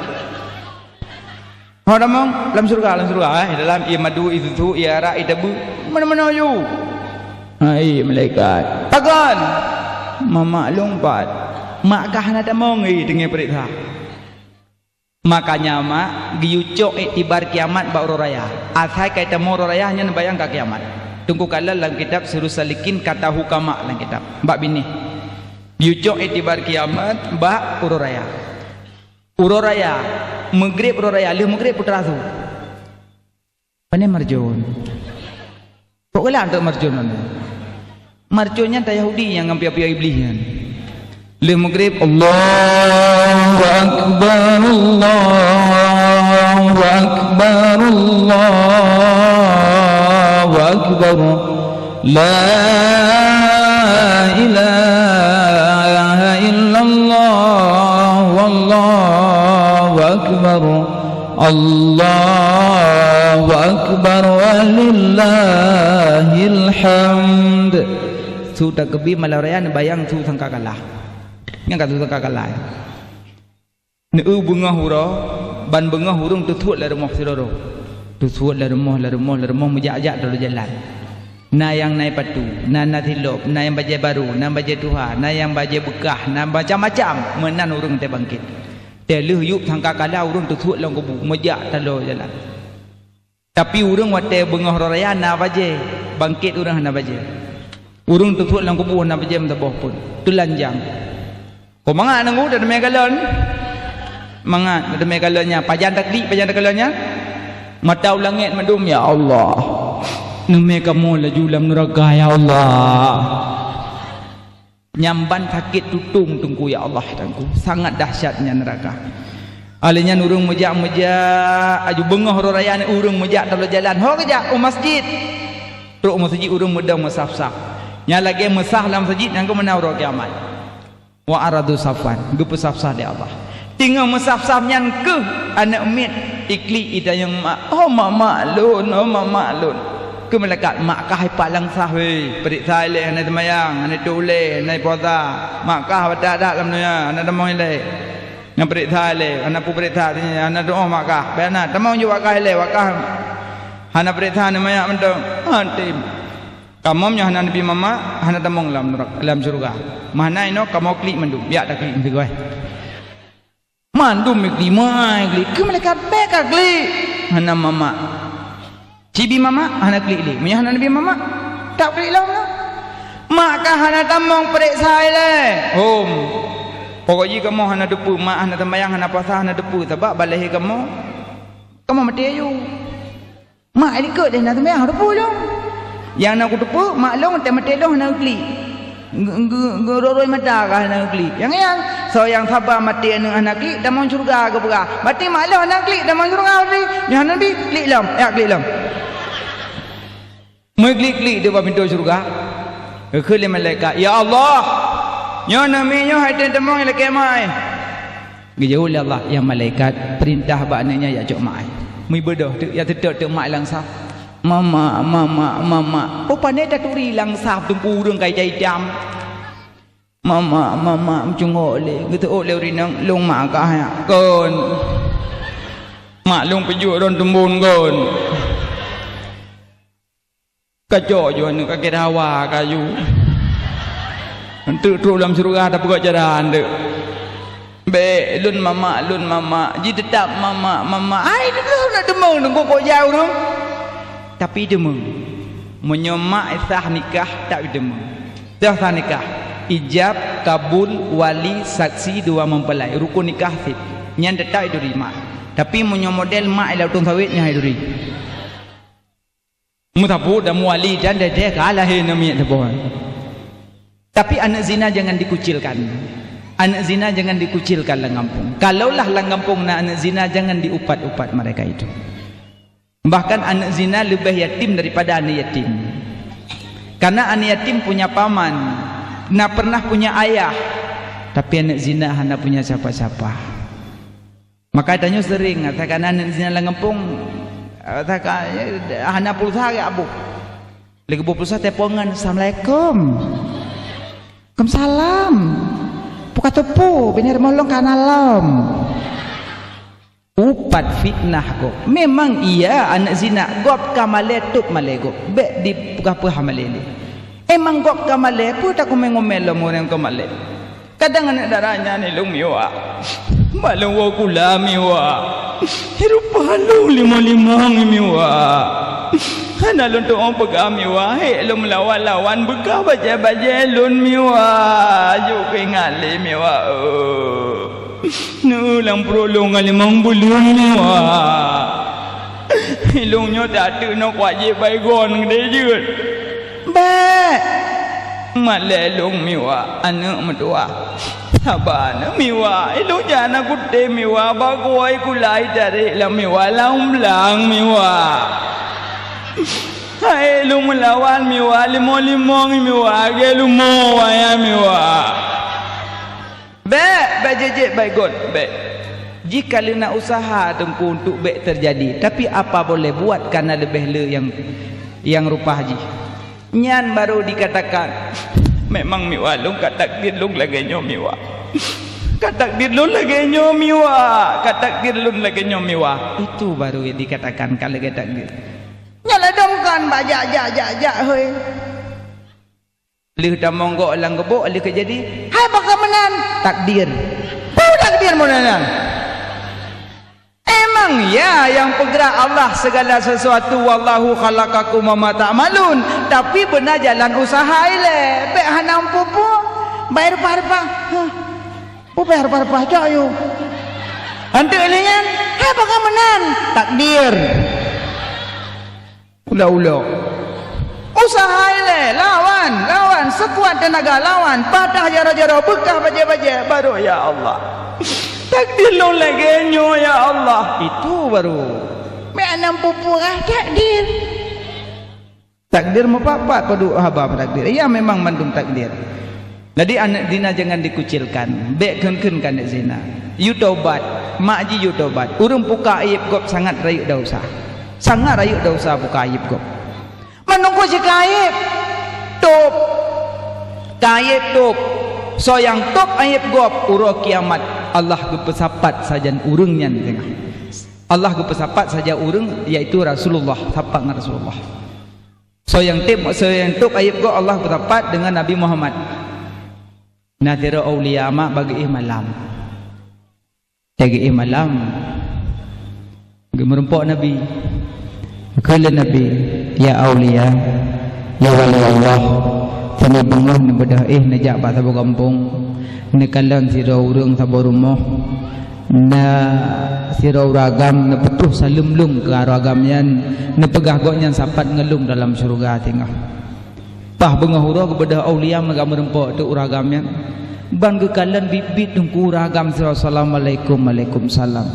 "Ho tamong?" "Lam syeuruga, lam syeuruga, eh, dalam ié madu, ié susu, ié arak, ié tabeue, meunoe-meunoe ju." "Hai malaikat." "Pakon?" "Mamak lôn pat." "Mak kah hana tamong?" "Ih, teungoh peuriksa." Makanya, mak, geuyue cok iktibar kiamat bak uroe raya. Asai ka tamong uroe raya, nyan bayang ka kiamat. Teungku kalon lam kitab Sirus Salikin, ka tahu ka mak lam kitab. Bak binéh. Geuyue cok iktibar kiamat bak uroe raya. Uroe raya, Maghrib uroe raya, lheueh Maghrib peue teurasu. Pane marjôn? Kok galak anteuk marjôn nyan? Marjôn nyan that Yahudi nyang ngon piôh-piôh Iblih nyan. Lheueh Maghrib, Allahu Akbar, Allahu Akbar, Allahu Akbar. La ilaha illallah, wallahu akbar. Allahu akbar walillahil hamd. Su takbir malam raya neubayang su sangkakala. Nyang ka su sangkakala. Neu-eu beungoh uroe, ban beungoh ureuëng teusuet lam rumoh sidroe-droe. Teusuet lam rumoh, lam rumoh, lam rumoh, meujak-jak dalam jalan. Na nyang na ie patu, na na silop, na nyang bajée barô, na bajée tuha, na nyang bajée beukah, na macam-macam, meunan ureuëng teubangkét. Teulheueh yup sangkakala ureuëng teusuet lam kubu, meujak taloe jalan. Tapi ureuëng watée beungoh uroe raya na bajée, bangkét ureuëng hana bajée. Ureuëng teusuet lam kubu hana bajée meusaboh pun, teulanjang. Ko mangat nunggu, tateumé kalon. Mangat, tateumé kalon nyan. Pajan taklik, pajan takalon nyan. Mata u langét mandum, "Ya Allah, neumé kamoe laju lam neuraka, ya Allah." Nyan ban sakét tutong Teungku, ya Allah, Teungku. Sangat dahsyat nyan neuraka. Alèh nyan ureueng meujak-meujak, aju beungoh uroe raya nyan ureueng meujak taloe jalan. Ho geujak u masjid. Trok u masjid ureueng meudong meusaf-saf. Nyan lagèe meusaf lam masjid nyan keuh meunan uroe kiamat. Wa aradu safan, geupeusaf-saf lé Allah. Teungoh meusaf-saf nyan keuh aneuk miet iklik itanyong mak, "Oh mamak lôn, oh mamak lôn." Keu malaikat, "Mak kah ipat lam saf weh, peuriksa ilèe, hana seumayang, hana tulèe, hana puasa. Mak kah batat that lam donya, hana tamong ilèe. Hana peuriksa ilèe, hana peupeuriksa, hana tu'oh mak kah. Bèk na, tamong ju bak kah ilèe, bak kah hana peuriksa aneuk manyak mantong." Até. Kamoe meunyoe hana neubi mamak, hana tamong lam neuraka, lam syeuruga. Meuhana inoe kamoe klik mandum, jak taklik meusigoe. Mandum klik, mai klik, keu malaikat bèk ka klik. Hana mamak. Ci bi mamak, hana klik lé. Meunyoe hana neubi mamak, tak klik lom lah. Mak kah hana tamong peuriksa ilèe. Hom. Pokok jih kamoe hana teupeu, mak hana seumayang, hana puasa, hana teupeu, sabab bak lahé kamoe, kamoe maté aju. Mak likot deh na seumayang, teupeu lôn. Nyang na kuteupeu, mak lôn, watèe maté lôn hana geuklik. Ge-, ge-, geuroi-roi mata ka hana geuklik. Nyang nyan, soe nyang saba maté aneuk hana klik, tamong syeuruga geupeugah. Berarti mak lôn hana klik, tamong syeuruga berarti. Nyoe hana bi, klik lom, jak klik lom. Meuklik-klik di bak pintoe syeuruga. Geukheun lé malaikat, "Ya Allah, nyoe aneuk miet nyoe han tém tamong ilèe keu mak." Geujaweueb lé Allah, "Ya malaikat, peurintah bak aneuk nyan jak cok mak." Meubeudôh teuk, ya teutôp teuk mak lam saf. "Mamak, mamak, mamak." Oh, pané taturi lam saf Teungku, ureueng ka itam-itam. "Mamak, mamak," meucungok lé, geuteuôt lé ureueng inong, "Lôn mak kah nyan." "Kon." "Mak lôn peujeuet rhon teumbon kon." Kacok ju aneuk, ka kira hawa kaju. Enteuk trok lam syeuruga tapeugah cara enteuk. "Bèk, lôn mamak, lôn mamak." Ji teutap mamak, mamak. Hai, lôn nak deungoe, deungoe kok jauh tu. Tapi deungoe. Meunyoe mak sah nikah, tak deungoe. Sah, sah nikah. Ijab, kabul, wali, saksi, dua mempelai. Rukun nikah sit. Nyan teutap iduri mak. Tapi meunyoe model mak ila utông sawét, nyan iduri. Meusapeue dan meuwali dan dèh-dèh ka lahé aneuk miet saboh. Tapi aneuk zina jangan dikucilkan. Aneuk zina jangan dikucilkan lam gampông. Kalaulah lam gampông na aneuk zina, jangan diupat-upat mereka itu. Bahkan aneuk zina leubeh yatim daripada aneuk yatim. Karena aneuk yatim punya paman, na pernah punya ayah, tapi aneuk zina hana punya siapa-siapa. Maka tanyoe seuring, takana aneuk zina lam gampông, eh, taka, eh, hana pulsa geuboh. Lheuh geuboh pulsa, telepon ngon, "Assalamualaikum." "Waalaikumsalam. Peue ka teupeu, binéh rumoh lôn ka na lom." Upat fitnah gob. Memang iya aneuk zina, gob ka malèe, tôp malèe gob. Bèk dipeugah-peugah malèe lé. Emang gob ka malèe, peue takumèe-ngumèe lom ureueng ka malèe. Kadang aneuk dara nyan ilôn Miwa. Bak lôn woe kula Miwa. Rupa lôn limong-limong Miwa. Hana lôn tu'oh peugah Miwa. Hék lôn meulawan-lawan beukah bajèe-bajèe lôn Miwa. Jôk keu ingat lé Miwa, oh. Neueu lam pruet lôn ngon limong buleuen Miwa. Ilôn nyoe tateuk nyoe kuat jép Baygon keudéh jeuet. Bèk! Malèe lôn Miwa, aneuk meutuwah. Saba aneuk Miwa, ilôn jak na kutem Miwa, bak kuwoe kulai tarék lam Miwa, lam blang Miwa. Hai lôn meulawan Miwa, limong-limong Miwa, lagèe lumo wayang Miwa. Bèk, bèk jép-jép Baygon, bèk. Jih ka lheueh na useuha Teungku untuk bèk teujadi, tapi apa boleh buat, kana leubeh le nyang, nyang rupa jih. Nyan baru dikatakan, "Memang Miwa lôn ka takdir lôn lagèe nyoe Miwa. Ka takdir lôn lagèe nyoe Miwa. Ka takdir lôn lagèe nyoe Miwa." Itu baru yang dikatakan ka lagèe takdir. Nyan ladôm kon bak jak, jak, jak, jak, hôi. Lheueh tamong gob lam gubôk, lheueh ka jadi, hai baka meunan, takdir. Peue takdir meunan? Emang ya yang peugrak Allah segala sesuatu, "Wallahu khalaqakum wa ma ta'malun." Tapi beuna jalan useuha ilèe, bèk hana peue-peue, bèk reupah-reupah. Hah. Peue bèk reupah-reupah cok yue. Anteuk lé nyan, hai baka meunan, takdir. Ulo-ulo. Usaha ilée, lawan, lawan, seukuat teunaga lawan, patah jaroe-jaroe, beukah bajée-bajée, baru, "Ya Allah, takdir lôn lagée nyoe, ya Allah." Itu baru. Meunan peue-peue takdir. Takdir meupat-pat padub haba takdir. Iya, memang mandum takdir. Jadi, aneuëk zina jangan dikucilkan. Bék kheun-kheun keu aneuëk zina. Yue tobat, mak jih yue tobat. Ureuëng puka aib gob sangat rayeuk desya. Sangat rayeuk desya puka aib gob. Meunungku jih ka aib, tôb. Ka aib, tôb. Soe nyang tôb aib gob, uroe kiamat Allah geupeusapat sajan ureuëng nyan teungoh. Allah geupeusapat sajan ureuëng, yaitu Rasulullah, sapat ngon Rasulullah. Soe nyang tôb, soe nyang tôb aib gob, Allah geupeusapat deungon Nabi Muhammad. Na sidroe aulia mak bak geuéh malam. Lagée malam, geumeurumpok Nabi. Kheun lé Nabi, "Ya aulia, ya wali Allah, sinoe beungoh neubeudôh éh neujak bak saboh gampông, neukalon sidroe ureuëng saboh rumoh, na sidroe ureuëng agam neupeutoh saleuem lôn keu ureuëng agam nyan, neupeugah gobnyan sapat ngon lôn dalam syeuruga teungoh." Paih beungoh uroe geubeudôh aulia meuga meureumpok teuk ureuëng agam nyan. Ban geukalon biet-biet teungku ureuëng agam sidroe, "Assalamualaikum." "Waalaikumsalam."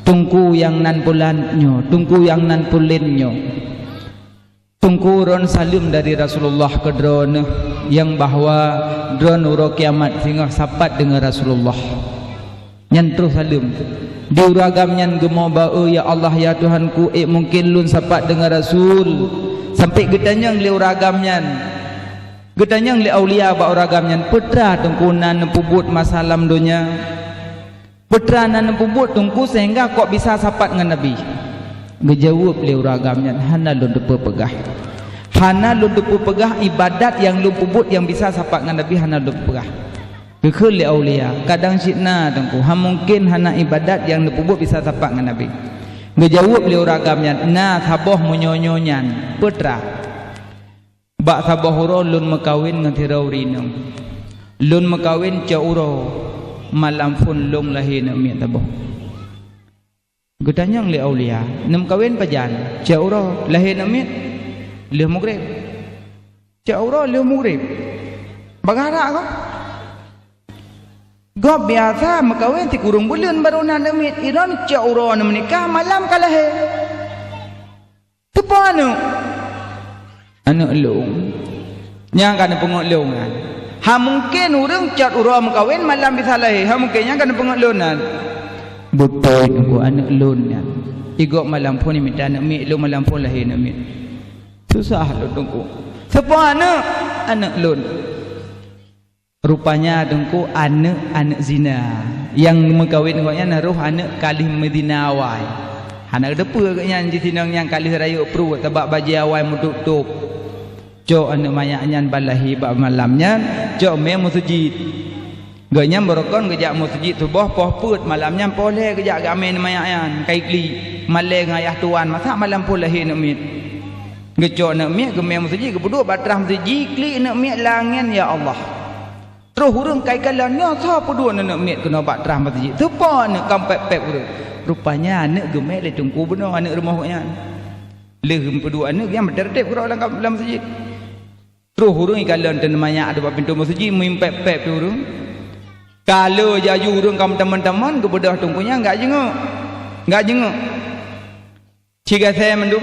"Teungku nyang nan pulan nyoe, teungku nyang nan pulen nyoe. Teungku droen saleuem dari Rasulullah keu droeneuh, nyang bahwa droen uroe kiamat singoh sapat deungon Rasulullah." Nyan troh saleuem. Di ureuëng agam nyan geumoe ba, "Oh ya Allah, ya Tuhanku, ék mungken lôn sapat deungon Rasul." Sampai geutanyong lé ureuëng agam nyan. Geutanyong lé aulia bak ureuëng agam nyan, "Peue teuma teungku na neupeubuet masa lam donya? Peue teuma na neupeubuet teungku sehingga kok bisa sapat ngon Nabi?" Geujaweueb lé ureuëng agam nyan, "Hana lôn teupeu peugah. Hana lôn teupeu peugah iébadat nyang lôn peubuet nyang bisa sapat ngon Nabi, hana lôn peugah." Geukheun lé aulia, "Kadang cit na teungku, hana mungken hana iébadat nyang neupeubuet bisa sapat ngon Nabi." Geujaweueb lé ureuëng agam nyan, "Na saboh meunyoe-nyoe nyan." "Peue teuma?" "Bak saboh uroe lôn meukawen ngon sidroe ureuëng inong. Lôn meukawen cok uroe malam phon lôn lahé aneuëk miet saboh." Geutanyong lé aulia, "Neumeukawen pajan?" "Cok uroe lahé aneuëk miet lheueh mugreb." "Cok uroe lheueh mugreb? Bagarak gob?" "Gob biasa meukawen sikureueng buleuen baru na aneuëk miet. Inong cok uroe neumeunikah malam ka lahé." "Teupeue aneuëk?" "Aneuëk lôn. Nyang ka neupeungeut lôn nyan. Hana mungken ureuëng cot uroe meukawen malam bisa lahé. Hana mungken, nyang ka neupeungeut lôn nyan." "Beutôi teungku, aneuëk lôn nyan. Igob malam phon imita aneuëk miet, lôn malam phon lahé aneuëk miet. Susah lôn teungku." "Teupeue aneuëk?" "Aneuëk lôn." Rupanya teungku aneuëk, aneuëk zina. Nyang meukawen ngon gobnyan roh aneuëk ka lheueh meuzina awai. Hana geuteupeue gobnyan jih sinong nyang ka lheueh rayeuk pruet, sabab bajée awai meutôb-tôb. Cok aneuëk manyak nyan ban lahé bak malam nyan, cok mé meuseujid. Gobnyan beurukon geujak meuseujid suboh poh peuet, malam nyan poh lhée geujak geumé aneuëk manyak nyan, ka iklik. Malée ngon ayah tuan, masa malam phon lahé aneuëk miet. Geucok aneuëk miet, geumé meuseujid, geupeuduek bak trah meuseujid, klik aneuëk miet, langén, ya Allah. Troh ureuëng ka ikalon, "Nyoe soe peuduek aneuëk miet keunoe bak trah meuseujid? Teupeue aneuëk?" Ka meupép-pép ureuëng. Rupanya aneuëk geumé lé teungku bunoe, aneuëk rumoh gobnyan. Lheueh geupeuduek aneuëk, nyan meuteurteb keudroe lam, lam meuseujid. Troh ureuëng ikalon teuneumanyak di bak pintoe meuseujid, meupép-pép ureuëng. Ka lheueh jaju ureuëng ka meuteumon-teumon, geubeudôh teungku nyan gak jingok. Gak jingok. Ci gasée mandum.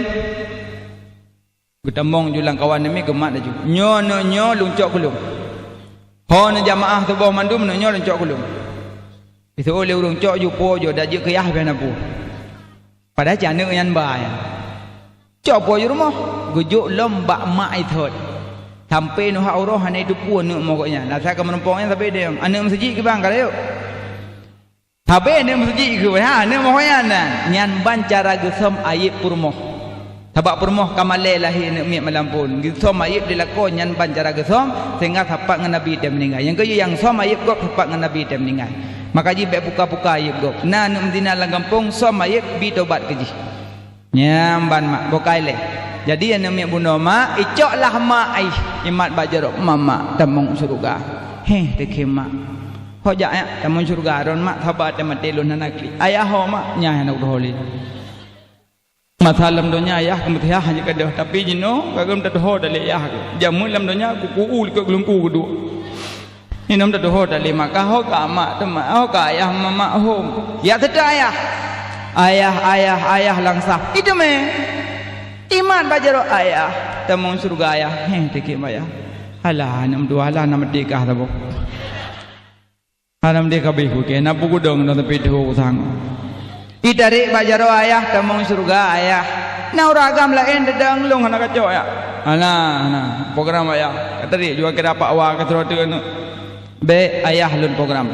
Geutamong ju lam kawan aneuëk miet, geumat laju. "Nyoe aneuëk nyoe lôn cok keu lôn. Ho aneuëk jamaah suboh mandum, aneuëk nyoe lôn cok keu lôn." Iseuôt lé ureuëng, "Cok ju po jo, dak jeuet keu yah beh na po." Padahai cit aneuëk nyan ba nyan. "Cok po ju rumoh." Geujok lom bak mak ithot. Sampoe neuhak uroe hana iteupeue aneuëk moh gobnyan. Asai ka meurumpok nyan sabe deng, "Aneuëk meuseujid kiban ka rayeuk." Sabe aneuëk meuseujid keu, ha, aneuëk moh nyan na. Nyan ban cara geusöm aib peurumoh. Sabab peurumoh ka malée lahé aneuëk miet malam phon. Geusöm aib di lakoe, nyan ban cara geusöm, sehingga sapat ngon Nabi teuh meuninggai. Nyang keujeuet nyang söm aib gob sapat ngon Nabi teuh meuninggai. Maka jih bék puka-puka aib gob. Na aneuëk meuzina lam gampông, söm aib, bi tobat keu jih. Nyan ban mak, boh ka ilée. Jadi aneuëk miet bunoe mak, icok lah mak, aih, imat bak jaroe, "Mak, mak, tamong syeuruga." "Heh," teukheun mak. "Ho jak nyak, tamong syeuruga, droen mak saba teuh maté lôn hana klik." "Ayah ho mak?" "Nyan hana kudoh lé." Asai lam donya ayah keumeutiha hana keudeh, tapi jinoe ka geuh tatuho dalé ayah. Jameun lam donya kuku u likot geulungku geuduek. Inong tatuho dalé mak ka ho ka mak teuma ho ka ayah mamak hom. Ya teuta ayah. Ayah, ayah, ayah langsah. Itu meh. Iman bak jaroe ayah. Tamong syurga ayah. Heh, tikik ayah. Alah, aneuk dua lah, nama tikah saboh. Hana meudeh kabeh kuke, na peugudong na teupidong sang. Itarek bak jaroe ayah, tamong syeuruga ayah. Na ureueng agam laén teudong lôn hana kacok ya. Hana, hana. Program ayah. Katarik juga kira pak wa keusroe teuk aneuk. Bèk ayah lôn program.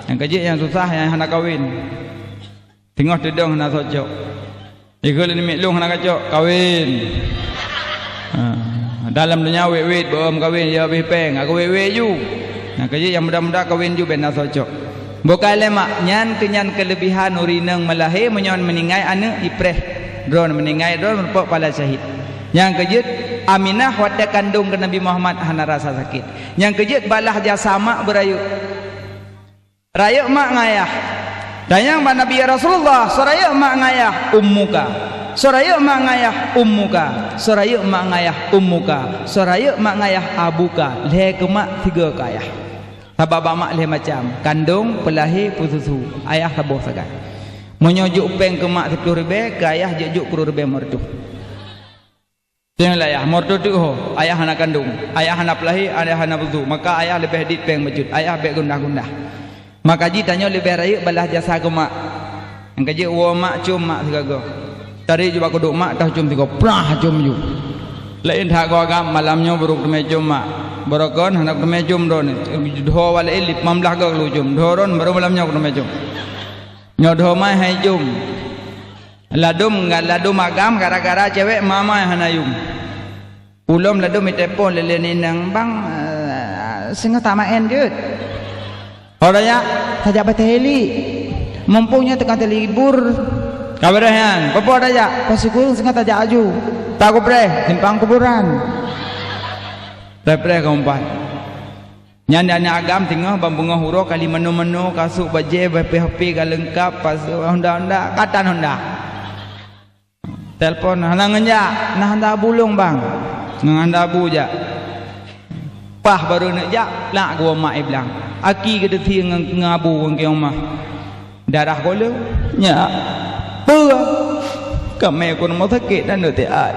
Nyang keujeuet nyang susah nyang hana kawen. Teungoh teudong hana socok. Ikheun lé namiet lôn hana kacok, kawen. Ha, dalam donya wét-wét beuom kawen, ya bih péng, aku wét-wét ju. Nah, keujeuet nyang muda-muda kawen ju bèk na socok. Bukai lé mak, nyan keu nyan keuleubihan ureueng inong meulahé meunyoe meuninggai aneuk ipreh. Droeneuh meuninggai, droeneuh meureumpok pala syahid. Nyang keujeuet Aminah watèe kandong keu Nabi Muhammad hana rasa sakét. Nyang keujeuet balah jasa mak beurayeuk. Rayeuk mak ngon ayah. Tanyong bak Nabi, "Ya Rasulullah, soe rayeuk mak ngon ayah?" "Ummuka." "Soe rayeuk mak ngon ayah?" "Ummuka." "Soe rayeuk mak ngon ayah?" "Ummuka." "Soe rayeuk mak ngon ayah?" "Abuka." Lhèe keu mak, tiga keu ayah. Sabab bak mak lhèe macam, kandong, peulahé, peususu. Ayah saboh sagai. Meunyoe jok péng keu mak siplôh ribèe, keu ayah jeuet jok kreueh ribèe meureutoh. Teuh lah ayah, meureutoh teuk ho, ayah hana kandong, ayah hana peulahé, ayah hana peusu, maka ayah leubeh dit péng bacut, ayah bèk gundah-gundah. Maka jih tanyoe leubeh rayeuk balah jasa keu mak. Nyang keujeuet woe mak, com mak sigoe-goe. Tarek ju bak kuduk mak, toh com sigoe, prah com ju. Laén that goe agam, malam nyoe barô teumé com mak. Barô kon hana teumé com droeneuh. Dho awak laén limong blaih goe lôn com. Dho droeneuh barô malam nyoe teumé com. Nyoe dho mai hai com. Ladôm, ladôm agam gara-gara cewek mama hana yum. Ulôn ladôm iteupon lé lé inong, "Bang, eh, singoh tamaén jeuet." "Ho tajak?" "Tajak batèe heli. Mumpung nyoe teuka teulibur." "Ka beureh nyan, peue-peue tajak?" "Pasikeue singoh tajak aju." "Taku preh, simpang kuburan." Preh-preh ka umpat. Nyan di aneuk agam singoh ban beungoh uroe kali manoe-manoe, kasôk bajèe, H P-H P ka leungkap, pasoe honda-honda, katan honda. Telepon, "Hana ngon jak, na honda abu lôn, Bang." "Ngon honda abu jak." Paih barô neuk jak, plak geuwoe mak i blang. Aki geuteusie ngon, ngon abu ngon keunoe mah. Darah goh lom. "Nyak, peue?" "Kamé ku rumoh sakét aneuk tiat.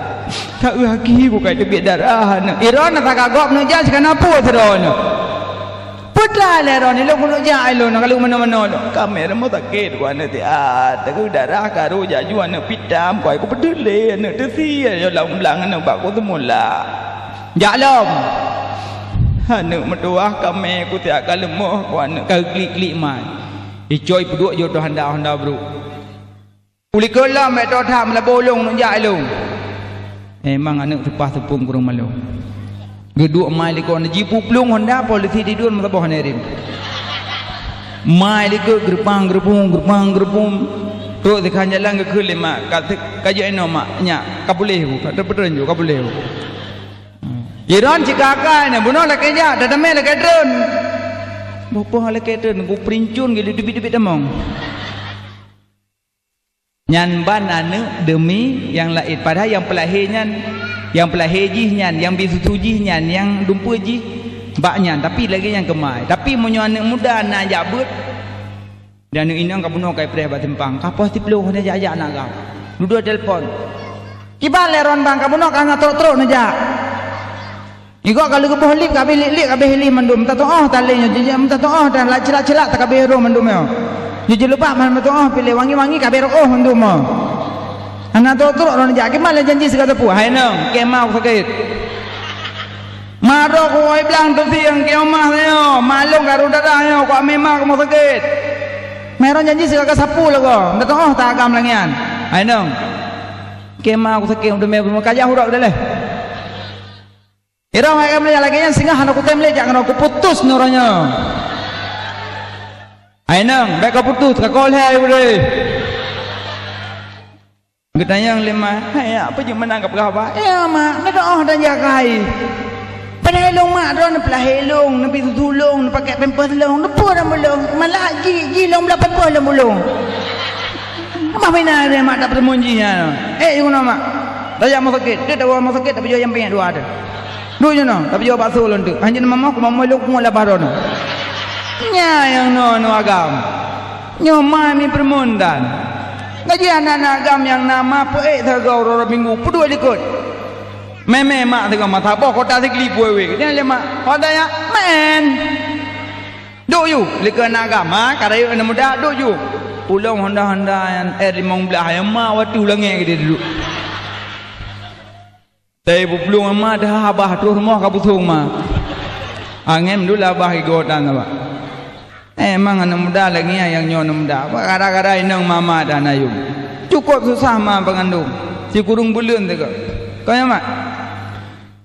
Ka eu aki bukai teubiet darah aneuk." Iron na tagagop neuk jak sikana peue sidroe nyoe. "Peue teuma lé droeneuh, lôn keuneuk jak ilôn, ka lôn meunoe-meunoe lôn." "Kamé rumoh sakét ku aneuk tiat. Ka eu darah karu jaju aneuk pitam, ku ai ku peuteulé aneuk teusie, yo lam blang aneuk bak ku seumula." Jak lom. Aneuk meutuwah kamé ku tiak ka leumoh, ku aneuk ka klik-klik mai. Icok ipeuduek jeuet honda-honda brôk. Ulikot lom bèk toh that meulabô lôn neuk jak ilôn. Emang aneuk seupah seupông kureueng malô. Geuduek mai likot na jipeuplueng honda polisi tidun meusaboh hana rem. Mai likot geureumpang geureumpung, geureumpang geureumpung. Trok sikhan jalan geukheun lé mak, ka, ka jeuet inoe mak, nyak, ka puléh ku, ka teupeutreun ju, ka puléh ku. Iron cit ka akai nyan, bunoe lakèe jak, tatamé lakèe treun. Boh poh lakèe treun, ku princun geuh teubiet-teubiet tamong. Nyan ban aneuk deumi nyang laén, padahai nyang peulahé nyan, nyang peulahé jih nyan, nyang bisusu jih nyan, nyang dumpeue jih bak nyan, tapi lagèe nyan keumai. Tapi meunyoe aneuk muda na jak beuet, dan aneuk inong ka bunoe ka ipreh bak simpang, ka poh siplôh hana jak-jak na agam. Dudoe telepon. "Kiban lé ron bang, ka bunoe ka na trok-trok neujak." Igoe ka lheueh geuboh lip, ka abéh lip-lip, ka abéh lip mandum. Meutateu'oh that lé nyoe, jijak meutateu'oh that, lam ceulak-ceulak that ka abéh roh mandum nyoe. Jijak leubak man meutateu'oh, piléh wangi-wangi ka abéh roh mandum nyoe. Hana trok-trok droeneuh jak, kiban lé janji sigoe teupeu. Hai nong, keu ma ku sakét. Ma droe ku wai blang teusieng keu ma nyoe, ma lôn ka roh darah nyoe, ku amé ma ku rumoh sakét. Meunan janji sigoe ka sapeue lagoe, meutateu'oh that agam lagèe nyan. Hai nong, keu ma ku sakét, meuteumé, meuteumé, ka jak uroe keudaleh. Irong hai kamoe lagèe nyan singoh hana kutem lé jak ngon kuputus nyoe uroe nyoe. Hai nong, bèk ka putus, ka koh lhèe ai udeh. Geutanyong lé ma, "Hai, apa jeuet meunan ka peugah haba?" "Ya, mak, neudeu'oh dan jagai. Padahai lôn mak droe neupeulahé lôn, neubisusu lôn, neupakèk pampers lôn, neupeu lam bulong. Malah jih, jih lôn blah pampers lam bulong." Bah pih na deh mak tapeuteumeun jih nyan. Eh, jih keunoe mak. Tajak rumoh sakét, deuek tawoe rumoh sakét, tapajoh ayam panyét dua teuh. Duek nyoe nyoe, tapajoh bakso lôn teuk. Hanjeuet na mamoh, kumamoh lôn, kumoh lapah droeneuh. Nyan nyang noe-noe agam. Nyoe ma mi peureumeun tan. Ngaji aneuk-aneuk agam nyang na ma peuék sagoe uroe-uroe Minggu, peuduek likot. Mé-mé mak sigoe masa boh kota Sigli puwé-wé. Nyan lé mak, "Ho taya, meu'en." Duek ju, likot aneuk agam, ha, ka rayeuk aneuk muda, duek ju. Ulôn honda-honda nyan R limong blah, nyang ma watèe u langèt keudéh duek. Tapi peuplueng ma dah abah troh rumoh ka busong ma. Angén dulu abah igoe tan abah. Emang aneuk muda lagèe nyan nyang nyoe aneuk muda. Gara-gara inong mama dan ayum. Cukup susah ma peungandong. Sikureueng buleuen teuka. Kau nyan mak?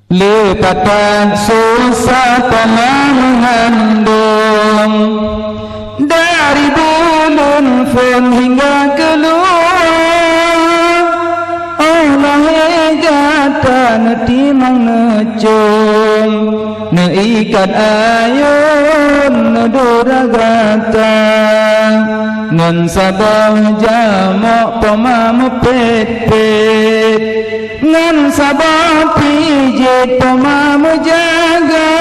Lé patat susah payah meungandong, dari buleuen phon hingga keuluwa. Oh lahé gata neutimang neucôm, neuikat ayôn neudura gata, ngon saboh jamok poma meupét-pét. Ngon saboh pijét poma meujaga,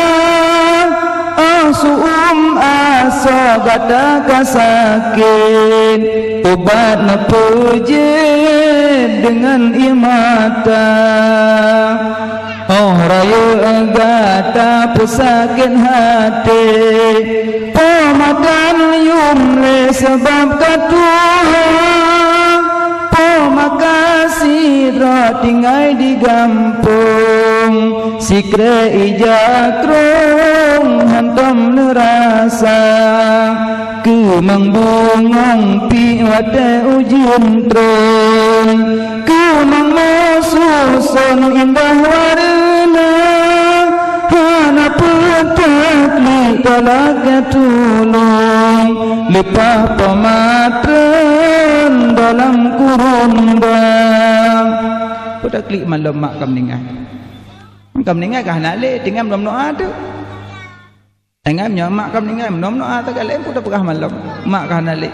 oh su-uem asoe gata ka sakét, ubat neupeujeuet deungon ié mata. Oh rayeuk gata peusakét até, poma dan yum lé sabab ka tuha. Poma ka sidroe tinggai di gampông, sikrek ija krông hántom neurasa. Keumang bungöng pih watèe ujeuen trön, keumang meususon indah wareuna. Hana peutaklik talakèe tulông, leupah poma trön dalam kurumba. Peutaklik malom mak ka meuninggai. Ka meuninggai ka hana lé, tinggai meunoe-meunoe teuk. Tinggai nyoe mak ka meuninggai, meunoe-meunoe teuk ka lé, peue tapeugah malom. Mak ka hana lé.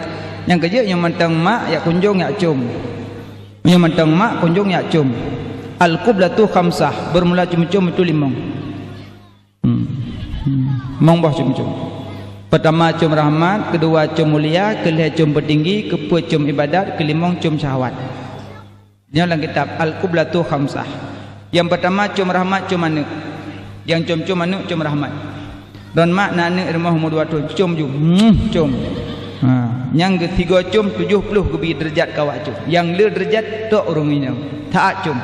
Nyang keujeuet nyoe mantong mak jak kunjông jak com. Nyoe mantong mak kunjông jak com. Al-qiblatu khamsah, beurmula com-com itu limong. Hmm. Hmm. Limong boh com-com. Peutama com rahmat, keudua com mulia, keulhèe com peutinggi, keupeuet com ibadat, keulimong com syahwat. Nyoe lam kitab Al-Qiblatu Khamsah. Nyang peutama com rahmat, com aneuk. Nyang com-com aneuk com rahmat. Droen mak na aneuk rumoh umu dua thôn, com ju, hmm, com. Ha, nyang geusigoe com tujoh ploh geubi deurajat keu awak com. Nyang le deurajat tok ureueng inong. Taat com.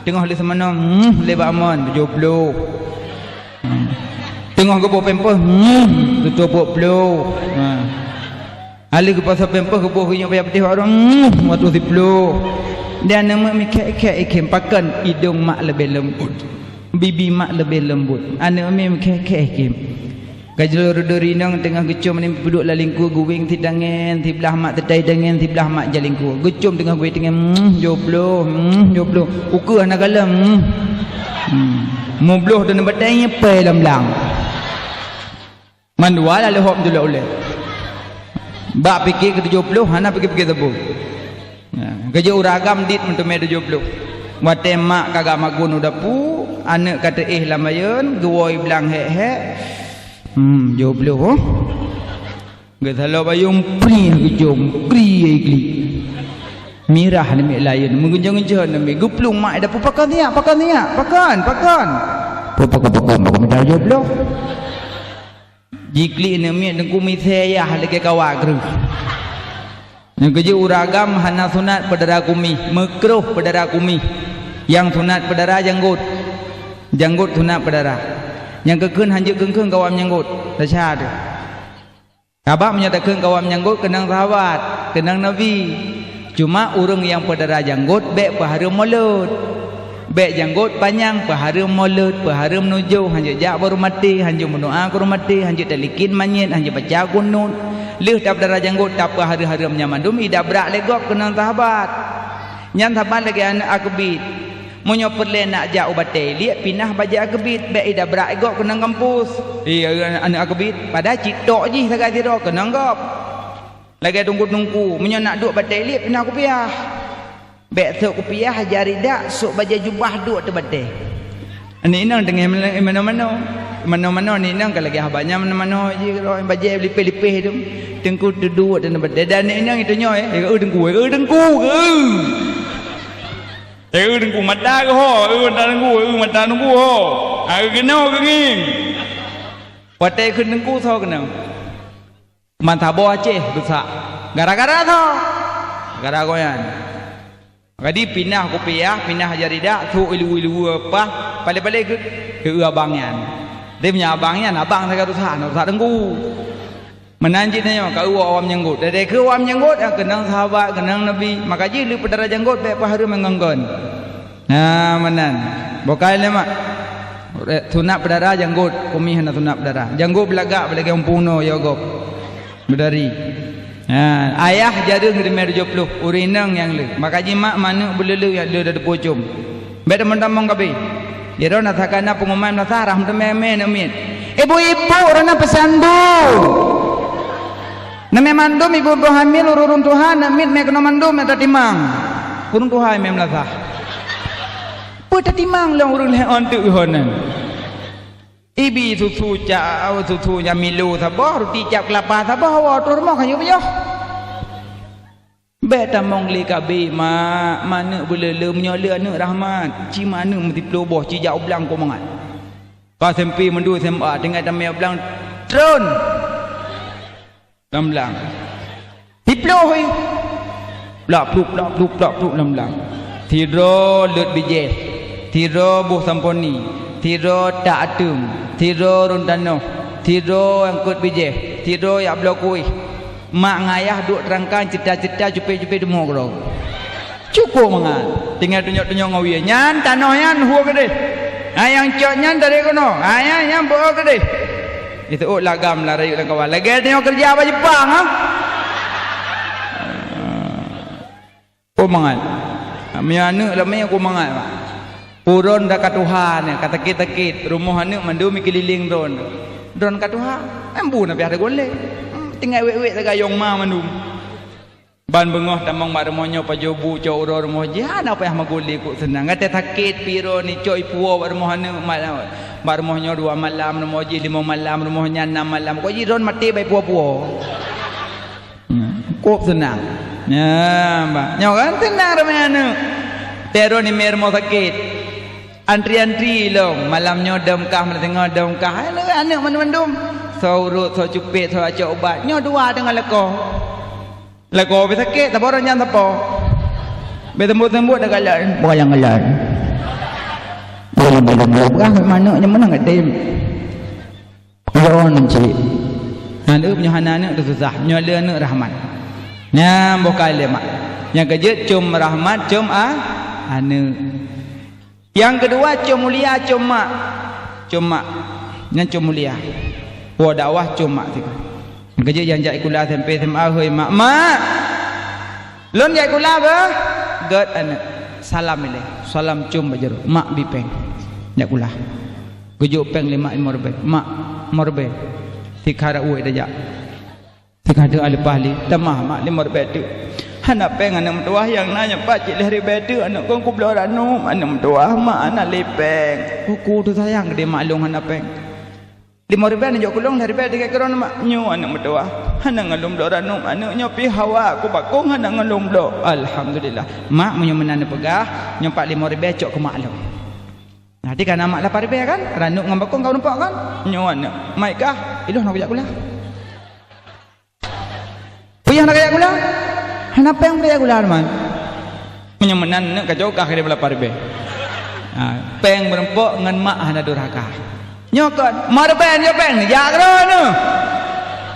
Teungoh lé seumono, hmm, lé bak mon tujoh ploh. Hmm. Teungoh geuboh pampers, hmm, tujoh ploh. Ha. Aleuh geupasoe pampers geuboh geunyok payah putéh bak droe, hmm, watèe siploh. Dan aneuk miet meukhèk-khèk ikhem, pakon idong mak leubeh leumbot. Bibi mak leubeh leumbot. Aneuk miet meukhèk-khèk ikhem. Ka jeuet rudori inong teungoh geucom aneuk miet peuduek lam lingkue geuwéng sidangén, siblah mak teutai dangén, siblah mak jalingkue. Geucom teungoh geuwéng teungén, hmm, joploh, hmm, joploh. Ukeue hana kalon, hmm. Hmm. Mubloh dan batèe nyeupée lam blang. Mandua lalu hok meutulak ulèe. Bak pike keu tujoh ploh hana pike-pike saboh. Nah, keujeuet ureueng agam dit meuteumé tujoh ploh. Watèe mak ka gak magun u dapu, aneuk ka teuéh lam ayeuen, geuwoe blang hék-hék. Hmm, tujoh ploh, oh. Geusaloe bayong prieh geujom, prieh glik. Mirah namiet layeuen, meugeunjong-geunjong namiet, geuplueng mak i dapu, "Pakon siat, pakon siat, pakon, pakon." "Pakon, pakon, pakon, pakon, tujoh ploh." Jiklik namiet teungku misée yah lagée kawak kreueh. Nyang keujeuet ureueng agam hana sunat peudara kumi, meukroh peudara kumi. Nyang sunat peudara janggot. Janggot sunat peudara. Nyang keukheun hanjeuet kheun-kheun kawam janggot. Tasya teuh. Sabab meunyoe takheun kawam janggot keunong sahabat, keunong Nabi. Cuma ureueng nyang peudara janggot bék peuhareuem mulod. Bék janggot panyang, peuhareuem mulod, peuhareuem nujoh, hanjeuet jak bak ureueng maté, hanjeuet meudoa keu ureueng maté, hanjeuet talikén manyét, hanjeuet baca kunut. Lheueh tapeudara janggot, tapeuhareuem-hareuem nyan mandum idabrak lé gob keunong sahabat. Nyan saban lagée aneuk akeubiet. Meunyoe peureulée nak jak u batée iliek, pinah bajée akeubiet, bék idabrak gob keunong kampus. Eh, aneuk akeubiet, padahai cit tok jih sagai sidroe keunong gob. Lagèe teungku-teungku, meunyoe nak duek batèe ilèe, peunoh kupiah. Bèk sôk kupiah, jari dak, sôk bajèe jubah duek ateueh batèe. Aneuk inong teungoh mano-mano. Mano-mano aneuk inong ka lagèe haba nyan mano-mano jih, bajèe lipéh-lipéh tu. Teungku teuduek ateueh batèe. Dan aneuk inong itu nyoe, eh, "Eh, teungku, eh, teungku, eh." "Eh, teungku, mata keuh ho, eh, mata teungku, eh, mata teungku ho." Ah, keunoe keu ngieng. Watèe kheun teungku soe keunoe. Man saboh Aceh rusak. Gara-gara soe? Gara-gara gobnyan. Jadi pinah kupiah, pinah jari dak, sôk ilu-ilu pah, paléh-paléh geuh, keu abang nyan. Tapi meunyoe abang nyan, abang sagai rusak, rusak teungku. Meunan cit nyoe, ka awam janggot. Dari keu awam janggot, nyang keunong sahabat, keunong Nabi. Maka jih le peudara janggot, bèk peuhareuem ngon gon. Nah, meunan. Bukai lé mak. Sunat peudara janggot, kumi hana sunat peudara. Janggot beulagak, beulagak umpung no, ya gob. Beudari. Ha, ayah jareueng rimè tujoh ploh, ureueng inong nyang le. Maka jih mak, maneuk beuleuleue nyang le da teupeu com. Bèk tamong-tamong kabe. Jih droe na sakana pengumuman meulasah, rahmat teumè mè aneuk miet. Ibu-ibu, ureueng na peusandu. Namè mandum ibu-ibu hamil, ureueng tuha, aneuk miet mè keunoe mandum nyang tatimang. Ureueng tuha mè meulasah. Peue tatimang lom ureueng lhèe on teuk hon nyan. Ibi susu ca-, susu nyang milo saboh, ruti cap keulapa saboh, hawa troh rumoh ka yôh beujôh. Bèk tamong lé kabe, mak, maneuk beuleuleue, meunyoe le aneuk rahmat, ci maneuk meusiploh boh, ci jak u blang keu mangat. Ka SMP mandum SMA, tinggai tamè u blang, tron. Lam blang. Siploh, eh. Plak pluk, plak pluk, plak pluk lam blang. Sidroe leuet bijèh. Sidroe boh samponi. Sidroe tak ateueng. Sidroe rhôn tanoh. Sidroe angkot bijèh. Sidroe jak bloe kueh. Mak ngon ayah duek teurangkan cerita-cerita cupet-cupet teumok keudroe. Cukôp mangat. Tinggai tunyok-tunyok ngon wie. Nyan tanoh nyan hue keudeh. Ha, nyang cok nyan dari keunoe. Ha, nyan, nyan beu keudeh. Jiteuôt lagam lam rayeuk lam kawan. Lagèe tanyoe keureuja bak Jepang, ha? Kôp mangat. Meunyoe aneuk lam mè kôp mangat, Mak. Pue droen ka tuha nyan, ka sakét-sakét. Rumoh aneuk mandum ikeulileng droen. Droen ka tuha. Embu na piah teugolé. Hmm, tinggai wék-wék sagai yong ma mandum. Ban beungoh tamong bak rumoh nyoe pajoh bu cok uroe rumoh jih, hana payah magulé kôp seunang. Gata sakét pih droe ni cok ipuwoe bak rumoh aneuk ma-, bak rumoh nyoe dua malam, rumoh jih limong malam, rumoh nyan nam malam. Kok jih droen maté bak ipuwoe-puwoe. Hmm, kôp seunang. Nyan, bah. Nyoe kan seunang ramé aneuk. Teuh droen imè rumoh sakét. Antri-antri lom, malam nyoe dom kah, malam singoh dom kah. Aneuk, aneuk mandum-mandum. Soe urot, soe cupet, soe acok ubat. Nyoe dua teungoh lakoe. Lakoe pih sakét, saboh ureueng nyang sapo. Bèk seumbot-seumbot dah galak, bukan nyang galak. Bukan nyang galak, bukan manok nyang menang kat tim. Lôn cit. Aneuk nyoe hana aneuk teuh susah. Nyoe le aneuk rahmat. Nyan boh kali mak. Nyang keujeuet com rahmat, com a-, aneuk. Nyang keudua com mulia, com mak. Com mak. Nyan com mulia. Woe dakwah com mak sigoe. Nyang keujeuet nyang jak sikula SMP, SMA, hôi mak, mak. Lôn jak sikula beuh. Gèt aneuk. Salam ilèe. Salam com bak jaroe. Mak bi péng. Jak sikula. Geujok péng lé mak limong ribèe. Mak, limong ribèe. Sikha rot ueh tajak. Sikha deuh leupah lé. Tamah mak limong ribèe teuk. Hana péng aneuk meutuwah nyang na nyoe pat cit lhèe ribèe teuk aneuk kon kubloe ranub aneuk meutuwah mak hana lé péng. Uku teuh sayang keudéh mak lôn hana péng. Limong ribèe neujok keu lôn lhèe ribèe tinggai keu droeneuh mak. Nyoe aneuk meutuwah. Hana ngon lôn bloe ranub aneuk nyoe pih hawa kubakong hana ngon lôn bloe. Alhamdulillah. Mak meunyoe meunan neupeugah, nyoe pat limong ribèe cok keu mak lôn. Nah, di kana mak lapan ribèe kan? Ranub ngon bakong ka meurumpok kan? Nyoe aneuk. Mak kah? Ilôn hana kujak sikula. Peue nyang hana kujak sikula? Hana péng kujak sikula teuma. Meunyoe meunan aneuk ka jok kah keu lapan ribèe. Ha, péng meurumpok ngon mak hana durhaka. Nyoe kon, limong ribèe neujok péng, jak keu droeneuh.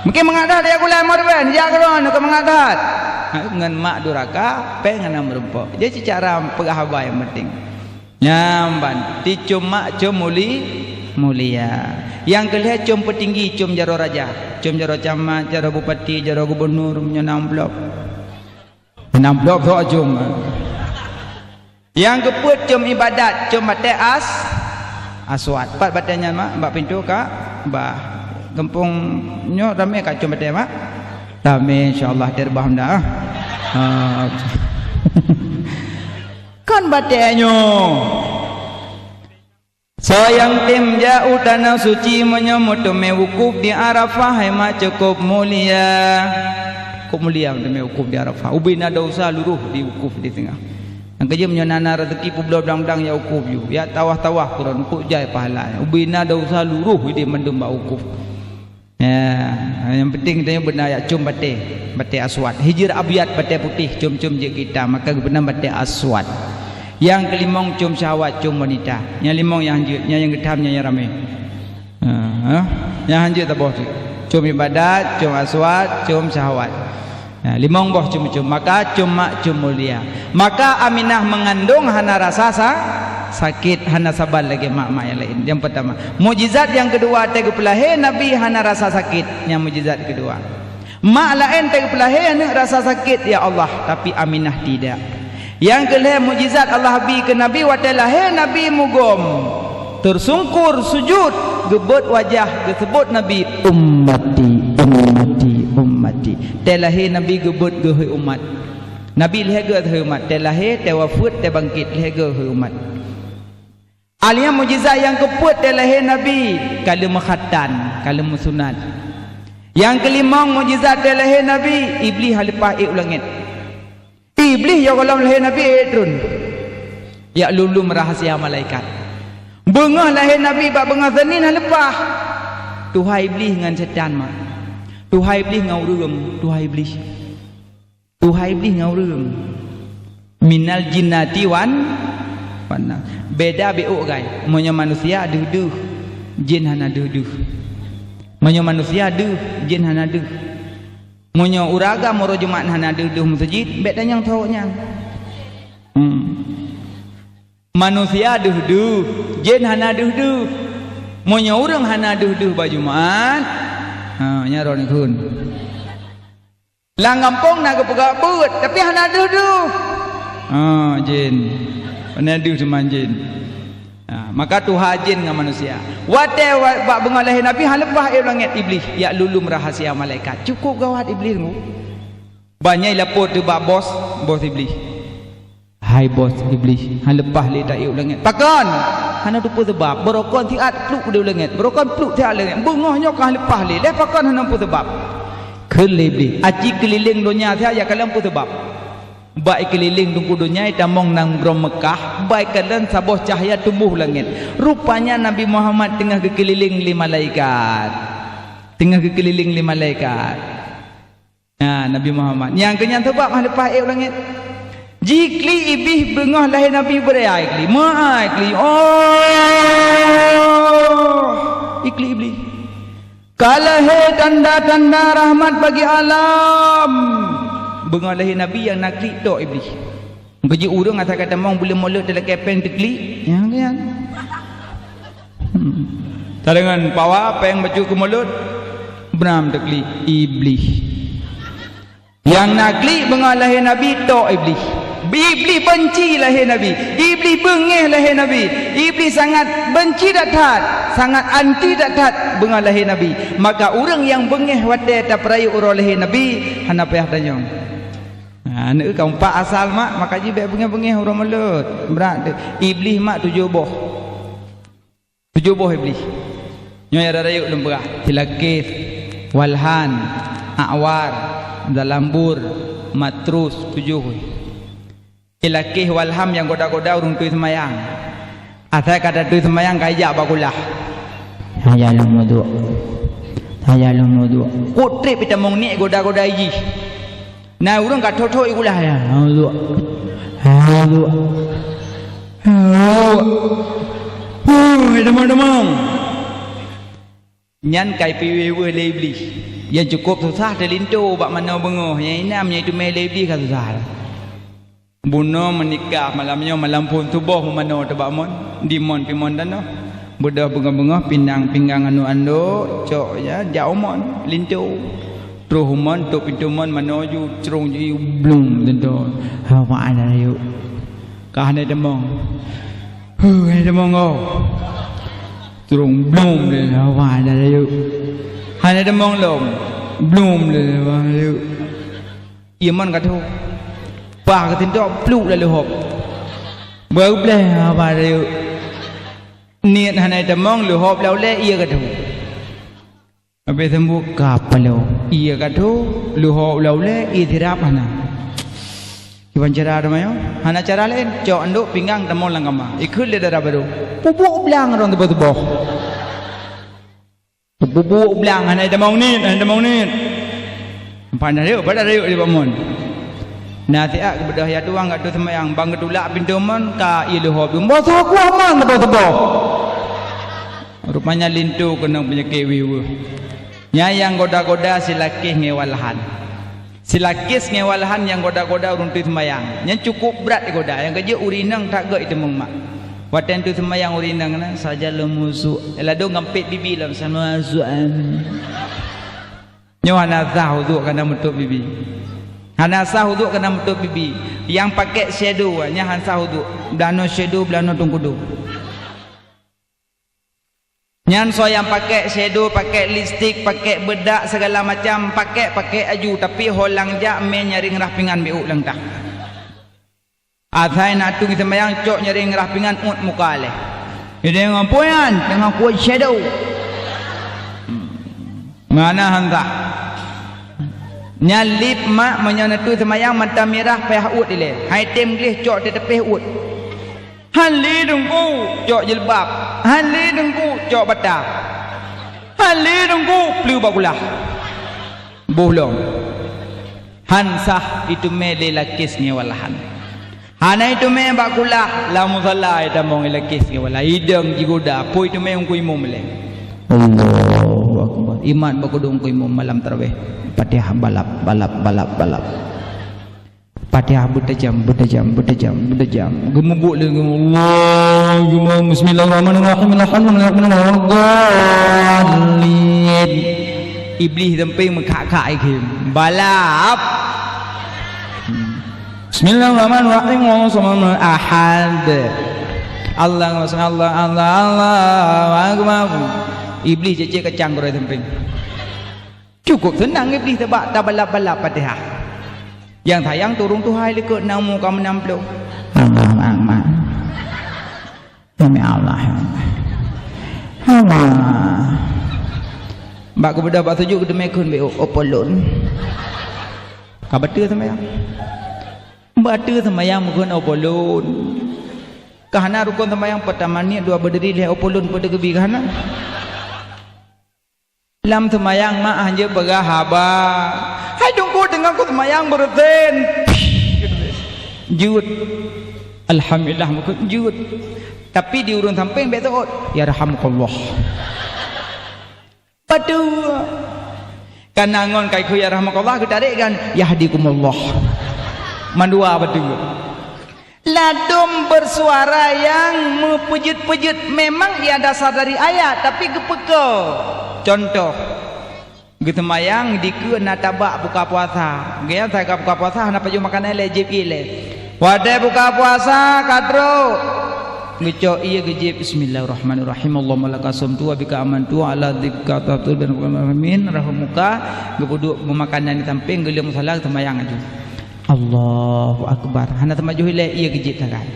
Mungken mangat that jak sikula limong ribèe, jak keu droeneuh, kon mangat that. Ha, ngon mak durhaka, péng hana meurumpok. Jadi cara peugah haba nyang penting. Nyan ban, di com mak com muli-, mulia. Nyang keu lhèe com peutinggi, com jaroe raja. Com jaroe camat, jaroe bupati, jaroe gubunur, meunyoe na amplop. Na amplop sok com. Nyang keupeuet com ibadat, com batèe as-, aswad. Pat batèe nyan mak, bak pintoe Ka'bah. Gampông nyoe ramè ka com batèe mak. Amin, insya Allah, terbah dah. Ah. Kan batée nyoe. Soe nyang tem jak u Tanah Suci meunyoe meuteumé wukuf di Arafah, hai mak, cukup mulia. Cukup mulia meuteumé wukuf di Arafah. Ubé na desya luroh di wukuf di teungoh. Nyang keujeuet meunyoe na, na rezeki peubloe blang-blang jak wukuf ju. Jak tawaf-tawaf keudroe, eunteuk jai pahala. Ubé na desya luroh di mandum bak wukuf. Ya, nyang penting tanyoe beuna jak com batée, batée aswad. Hijr abyad, batée putéh, com-com jeuet keu itam, maka geupeunang batée aswad. Nyang keulimong com syahwat, com wanita. Nyang limong nyang hanjeuet, nyang, nyang geutam, nyang, nyang ramé. Ha, ha. Nyang hanjeuet saboh tu. Com ibadat, com aswad, com syahwat. Nah, limong boh com-com, maka com mak com mulia. Maka Aminah meungandong hana rasa sa-, sakét, hana saban lagée mak-mak nyang laén. Nyang peurtama. Mukjizat nyang keudua, watée geupeulahé Nabi hana rasa sakét. Nyang mukjizat keudua. Mak laén watée geupeulahé aneuëk rasa sakét, ya Allah, tapi Aminah tidak. Nyang keulhée mukjizat Allah bi keu Nabi, watée lahé Nabi mugom, teusungkur sujut, geubeuet wajah, geuseubut Nabi, "Ummati, ummati, ummati." Watée lahé Nabi geubeuet geuhôi umat. Nabi lhée geuhôi umat, watée lahé, watée wafeuet, watée bangkét, lhée geuhôi umat. Alheuh mukjizat nyang keupeuet watée lahé Nabi, ka lheueh meukhatan, ka lheueh meusunat. Nyang keulimong mukjizat watée lahé Nabi, Iblih hana leupah ék u langét. Iblih yoh gohlom lahé Nabi ék treun. Jak lom-lom rahsia malaikat. Beungoh lahé Nabi bak beungoh Senin hana leupah. Tuha Iblih ngon syetan mak. Tuha Iblih ngon ureuëng, tuha Iblih. Tuha Iblih ngon ureuëng. Minal jinnati wan, wan nas. Beda beuôk gai. Meunyoe manusia deuh-deuh, jén hana deuh-deuh. Meunyoe manusia deuh, jén hana deuh. Meunyoe ureuëng agam uroe Jumat hana deuh-deuh meuseujid, bék tanyong tho nyan. Hmm. Manusia deuh-deuh, jén hana deuh-deuh. Meunyoe ureuëng hana deuh-deuh bak Jumat, ha, nyan droeneuh kheun. Lam gampông na geupeugah beuet, tapi hana deuh-deuh. Ha, jén. Hana deuh teuma jén. Ha, maka tuha jén ngon manusia. Watée wa-, bak beungoh lahé Nabi, hana leupah ék u langét Iblih, jak lom-lom rahsia malaikat. Cukup gawat Iblih nyoe. Ban nyan ilapor teuk bak bos, bos Iblih. "Hai bos Iblih, hana leupah lé taék u langét." "Pakon?" "Hana teupeue sabab, barokon siat pluek di u langét, barokon pluek siat langét. Beungoh nyoe ka hana leupah lé, lé pakon hana peue sabab?" Kheun lé Iblih, "Aci keulileng donya siat jak kalon peue sabab." Bak ikeulileng teungku donya, itamong nanggroe Meukah, bak ikalon saboh cahya tuboh langét. Rupanya Nabi Muhammad teungoh geukeulileng lé malaikat. Teungoh geukeulileng lé malaikat. Nah, Nabi Muhammad. Nyang keu nyan sabab hana leupah ék u langét. Jiklik Iblih beungoh lahé Nabi, beureai klik. Meuai klik. Oh! Iklik Iblih. Ka lahé tanda-tanda rahmat bagi alam. Beungoh lahé Nabi nyang na klik tok Iblih. Geujeuet ureuëng asai ka tamong buleuen mulod talakée péng teuklik. Nyang nyan. Hmm. Tadeungon pawa péng bacut keu mulod, bram teuklik Iblih. Nyang na klik beungoh lahé Nabi tok Iblih. Iblih banci lahé Nabi. Iblih beungéh lahé Nabi. Iblih sangat banci that-that, sangat anti that-that beungoh lahé Nabi. Maka ureuëng nyang beungéh watée tapeurayeuk uroe lahé Nabi, hana payah tanyong. Nah, aneuëk ka umpat asal mak, maka jih bék beungéh-beungéh uroe mulod. Brat deuh. Iblih mak tujoh boh. Tujoh boh Iblih. Nyoe nyang rayeuk lôn peugah. Silakis, Walhan, Akwar, Zalambur, Matrus, tujoh. Silakis, Walhan nyang goda-goda ureuëng turi seumayang. Asai ka taturi seumayang ka ijak bak kulah. Haya lôn meuduek. Haya lôn meuduek. Kok treb itamong niet goda-goda jih. Na ureuëng ka thot-thot i kulah nyan. Hana duek. Hana duek. Hana duek. Huh, teumong-teumong. Nyan ka ipiwéh-wéh lé Iblih. Nyang cukôp susah teulinto bak manoe beungoh. Nyang inam nyang iteumé lé Iblih ka susah. Bunoe meunikah malam nyoe, malam phôn suboh meumanoe teubak mon, di mon pih mon tanoh. Beudôh beungoh-beungoh, pindang pinggang aneuëk-aneuëk, cok ya, jak u mon, linto. Troh u mon, tok pintoe mon, manoe ju, crông ju, blum, teuntô. Hawa ada rayeuk. Ka hana teumong. Huh, hana teumong, oh. Crông blum, hawa ada rayeuk. Hana teumong lom. Blum le, bah, le. Iman ka tho. Pah ka tintok, pluk lalu hop. Baru bleh, bah, le. Niet hana tamong, leuhop lam ulèe, ie ka tho. Habéh sambot ka paloe. Ie ka tho, leuhop lam ulèe, ie sirap hana. Kiban cara teuma nyoe? Hana cara laén, cok andok pinggang tamong lam kama. Ikheun lé dara barô. Pubuk blang rhom tuboh-tuboh. Pubuk blang hana tamong niet, hana tamong niet. Pandai rayeuk, padahai rayeuk di bak mon. Nasihat keupada ya tuan gata seumayang, bang geutulak pintoe mon, ka ie leuhop. Boh soe kuah mon tuboh-tuboh. Rupanya linto keunong peunyakét weueh-weueh. Nyan nyang goda-goda silakèh ngon walahan. Silakèh ngon walahan nyang goda-goda ureueng teuh seumayang. Nyan cukup brat goda, nyang keujeuet ureueng inong that gèt iteumeung mak. Watèe teuh seumayang ureueng inong na, sajan lom musuh. Ladôm gampét bibi lom, sajan musuh. Nyoe hana sah uduk kana meutôp bibi. Hana sah uduk kana meutôp bibi. Nyang pakèk shadow, nyan hana sah uduk. Beulanoe shadow, beulanoe teungku dum. Nyan soe nyang pakèk shadow, pakèk lipstik, pakèk beudak, segala macam, pakèk, pakèk aju, tapi ho lam jak mè nyaring rah pingan beuôt lam tah. Asai na tueng seumayang cok nyaring rah pingan uet muka lé. Jadi ngon puyan, teungoh kuet shadow. Mana hanta. Nyan lip mak meunyoe na tueng seumayang mata mirah payah uet ilèe. Hai tem gleh cok teuteupeue uet. Han lé teungku cok jilbab, han lé teungku cok bata, han lé teungku pleue bak kulah. Boh lom. Han sah iteumèe lé lakèh ngon walahan. Hana iteumèe bak kulah, lam musala itamong ilakèh ngon walahan. Idong jigoda, peue iteumèe ungku imum lé. Allahu Akbar. Imat bak kudong ungku imum malam tarawih. Fatihah balap, balap, balap, balap. Fatihah beutajam, beutajam, beutajam, beutajam. Geumubuek lé geumu, Allahumma bismillahirrahmanirrahim. Alhamdulillahirrahmanirrahim. Iblih sampéng meukhak-khak ikheun. Balap. Hmm. Bismillahirrahmanirrahim. Allahumma shalli ala Ahad. Allah, Allah, Allah, Allahu Akbar. Iblih cék-cék kacang keudroe sampéng. Cukup seunang Iblih teubak tabalap-balap Fatihah. Nyang sayang turun tuhai likot nang muka meunam ploh. Allah Akbar. Demi Allah. Allah. Bak keubeudah bak sujud geuteumé kheun beu opolon. Ka bateue seumayang. Bateue seumayang meukheun opolon. Ka hana rukon seumayang peutama niet dua beudiri lhèe opolon peue teugeubri ka hana. Lam seumayang mak hanjeuet peugah haba. Hai teungku teungoh ku seumayang beureusen. Jeuet. Alhamdulillah meukeujeuet. Tapi di ureueng sampéng bèk seuôt, "Yarhamukallah." Padua. Kana ngon kai khu "Yarhamukallah" geutarek kan, "Yahdikumullah." Mandua padua. Ladôm beusuara nyang meupeujeuet-peujeuet memang ia dasar dari ayat, tapi geupeuko. Contoh, geuseumayang dikeue na tabak buka puasa. Geuyan sai ka buka puasa hana pajoh makanan lé, jieb ié lé. Watèe buka puasa ka trok, geucok ié geujieb, "Bismillahirrahmanirrahim. Allahumma laka sumtu wa bika amantu wa ala dzika tawakkaltu wa ilayka anabtu." Rahmuka, geupeuduek meumakan nyan di sampéng, geuleueng musala, seumayang laju. Allahu Akbar. Hana teuma jih ilèe, ié geujieb sagai.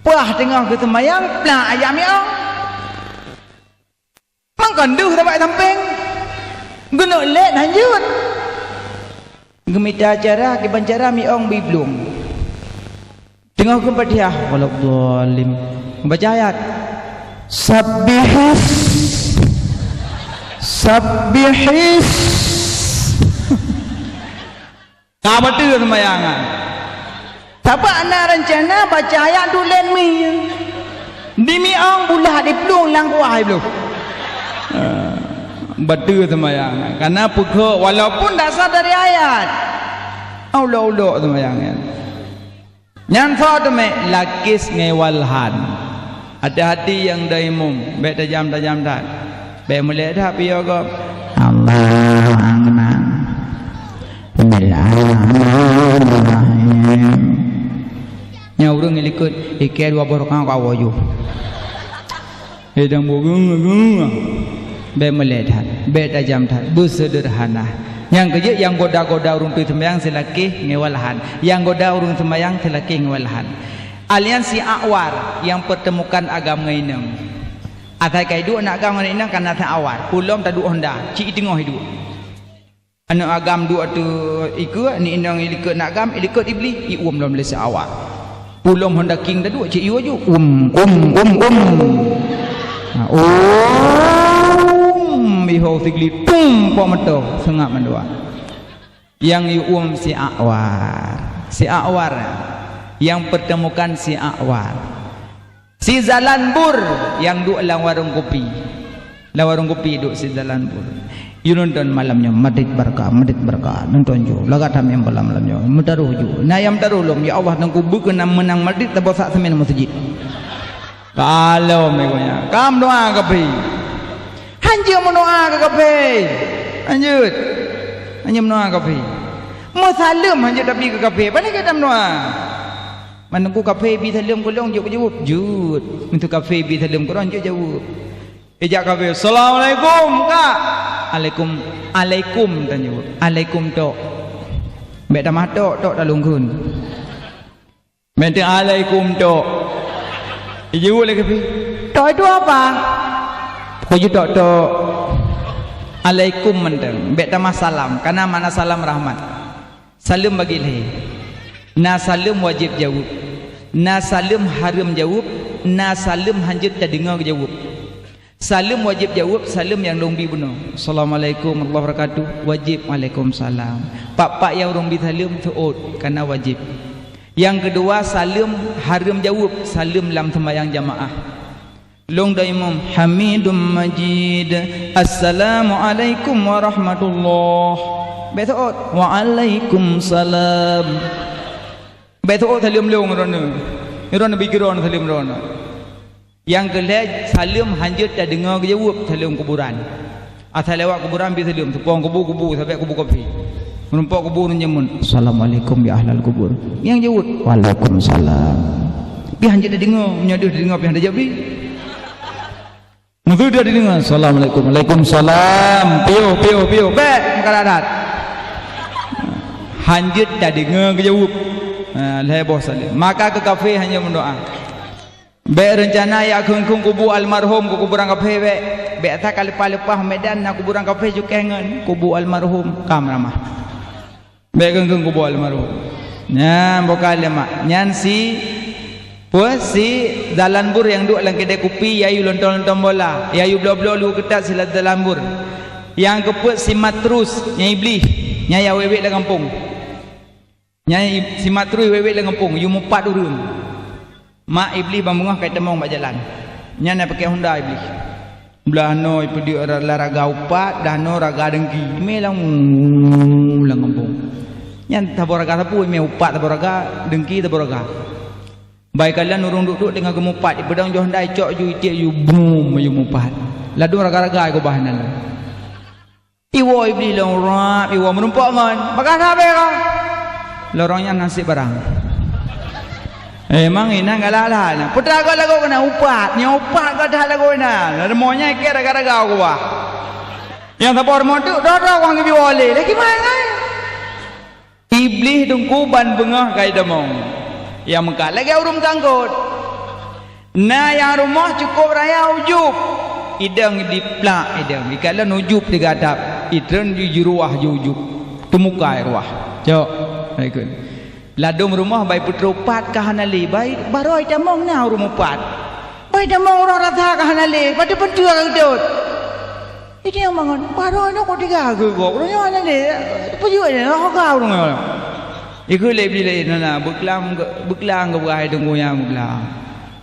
Paih teungoh geuseumayang, plak ayam miong. Mangkon deuh tabak sampéng. Geuneuk lét hanjeuet. Geumita cara, kiban cara miong biblueng. Teungoh geumeufatihah, waladdallin. Baca ayat. Sabbihis. Sabbihis. Ka bateue seumayang nyan. Sabab na reuncana baca ayat dulen mi. Di miong bulah diplueng lam kuah bloh. Ah, bateue seumayang nyan. Kana peukheun walaupun dasar dari ayat. Ulok-ulok seumayang nyan. Nyan soe teumé lakis ngon walhan. Hati-hati nyang dai mum, bèk tajam-tajam that. Bèk meulét that piôh gob. Allahu Akbar. Bismillahirrahmanirrahim. Nyan ureueng likot, ikèe dua boh rukang ka woe ju. Hidang bu-, bèk meulét that, bèk tajam that, beuseudeurhana. Nyang keujeuet, nyang goda-goda ureuëng teuh seumayang silakée ngon walahan. Nyang goda ureuëng seumayang silakée ngon walahan. Alian si Akwar nyang peuteumukan agam ngon inong. Asai ka iduek aneuk agam ngon inong kana si Akwar. Pulom taduek honda, cit i teungoh iduek. Aneuk agam duek ateueh ikeue, ni inong ilikot aneuk agam, ilikot Iblih, iuem lom lé si Akwar. Pulom honda king taduek, cit iuem aju. Um, um, um, um. Ha, um, iho sigli, pum, pok moto, seungab mandua. Nyang iuem si Akwar. Si Akwar. Nyang peuteumukan si Akwar. Si Zalanbur nyang duek lam warong kupi. Lam warong kupi duek si Zalanbur. Yue nonton malam nyoe, Madrid Barca, Madrid Barca. Nonton ju. Lagak tameng malam-malam nyoe. Meutaroh ju. Na nyang meutaroh lom, ya Allah, Teungku, beu keunan meunang Madrid, taboh sak semen meuseujid. Kalau meuigonya, kam doa kaphé. Hanjeuet meudoa keu kaphé. Hanjeuet. Hanjeuet meudoa kaphé. Meusaleuem hanjeuet tapi keu kaphé. Pane gata meudoa. Man Teungku, kaphé bi saleuem keu lôn jeuet kujaweueb? Jeuet. Meunteuk kaphé bi saleuem keu droe jeuet jaweueb. Ijak kaphé, "Assalamualaikum, Kak." "Alaikum, alaikum," tan jaweueb. "Alaikum tok." Bék tamah tok, tok talungkheun. Bék teuk, "Alaikum tok." Ijaweueb lé kaphé, "Tok itu apa?" Pokok jih tok, tok. "Alaikum" mantong. Bék tamah salam, karena makna salam rahmat. Saleuem bagi lhée. Na saleuem wajéb jaweueb. Na saleuem hareuem jaweueb. Na saleuem hanjeuet tadeungoe geujaweueb. Saleuem wajéb jaweueb, saleuem nyang lôn bi bunoe. "Assalamualaikum warahmatullahi wabarakatuh." Wajéb, "Waalaikumsalam." Pak-pak nyang ureuëng bi saleuem seuôt, karena wajéb. Nyang keudua, saleuem hareuem jaweueb, saleuem lam seumayang jamaah. Lôn dan imum, "Hamidum Majid, Assalamualaikum warahmatullah." Bék seuôt, "Waalaikumsalam." Bék seuôt saleuem lôn droeneuh. Droeneuh bi keudroe saleuem droeneuh. Nyang keu lhée, saleuem hanjeuet tadeungoe geujaweueb, saleuem kuburan. Asai lewat kuburan bi saleuem, teupông kubu-kubu, sabé kubu kaphé. Meurumpok kubu ureuëng jameun, "Assalamualaikum ya ahlal kubur." Nyang jaweueb, "Waalaikumsalam." Pih hanjeuet tadeungoe, meunyoe deuh tadeungoe pih hana jaweueb. Meuseudah tadeungoe, "Assalamualaikum." "Waalaikumsalam." Piôh, piôh, piôh. Bék, meukarat-rat. Hanjeuet tadeungoe geujaweueb. Ha, lhée boh saleuem. Maka keu kaphé hanjeuet meudoa. Bék reuncana jak kheun-kheun kubu almarhum keu kuburan kaphé bék. Bék that ka leupah-leupah Medan na kuburan kaphé cukéh ngon kubu almarhum, ka meuramah. Bék kheun-kheun kubu almarhum. Nyan bukan lé mak. Nyan si, peue, si Zalanbur nyang duek lam keudée kupi, yayue lontong-lontong bola, yayue bloe-bloe luweue keutat si Zalanbur. Nyang keupeuet si Matrus, nyan Iblih, nyan nyang wék-wék lam gampông. Nyan i-, si Matrus wék-wék lam gampông, yue mupat ureuëng. Mak Iblih ban beungoh ka itamong bak jalan. Nyan na pakai honda Iblih. Blah noe ipeuduek ra-, lam raga upat, blah noe raga deungki. Imé lam, lam gampông. Nyan saboh raga sapeue, imé upat saboh raga, deungki saboh raga. Ban ikalon ureuëng duek-duek teungoh geumupat, ipeudong jih honda, icok ju, itiek ju, brum, ju mupat. Ladôm raga-raga ikeubah inan. Iwoe Iblih lom rab, iwoe meurumpok ngon, "Bagaih sabe kah?" Lorong nyan nasib barang. Emang inan galak-galak nyan. Peue teuma lagoe keunan upat, nyoe upat ka that lagoe inan. Rumoh nyan ikét raga-raga keubah. Nyang saboh rumoh teuk, droe-droe wang geubi woe lé. Lé kiban ngai? Iblih teungku ban beungoh ka itamong. Nyang meukat lagée ureuëng sangkot. Na nyang rumoh cukôp raya ujub. Idong diplak idong. Ikalon ujub digatap. Itreun jijuruwah ju ujub. Teumuka ruwah. Cok. Ikut. Ladôm rumoh bai peutroh upat ka hana lé. Bai baroe itamong na ureuëng mupat. Bai tamong uroe rasa ka hana lé. Pada peuntua ka geudot. Ini yang mangat, baroe nyoe kok tiga geugob, ureuëng nyoe hana lé, peujeuet nyoe, roh ka ureuëng nyoe. Ikheun lé Iblih lé, "Na, na, beuklam, beuklam geupeugah hai teungku nyan beuklam.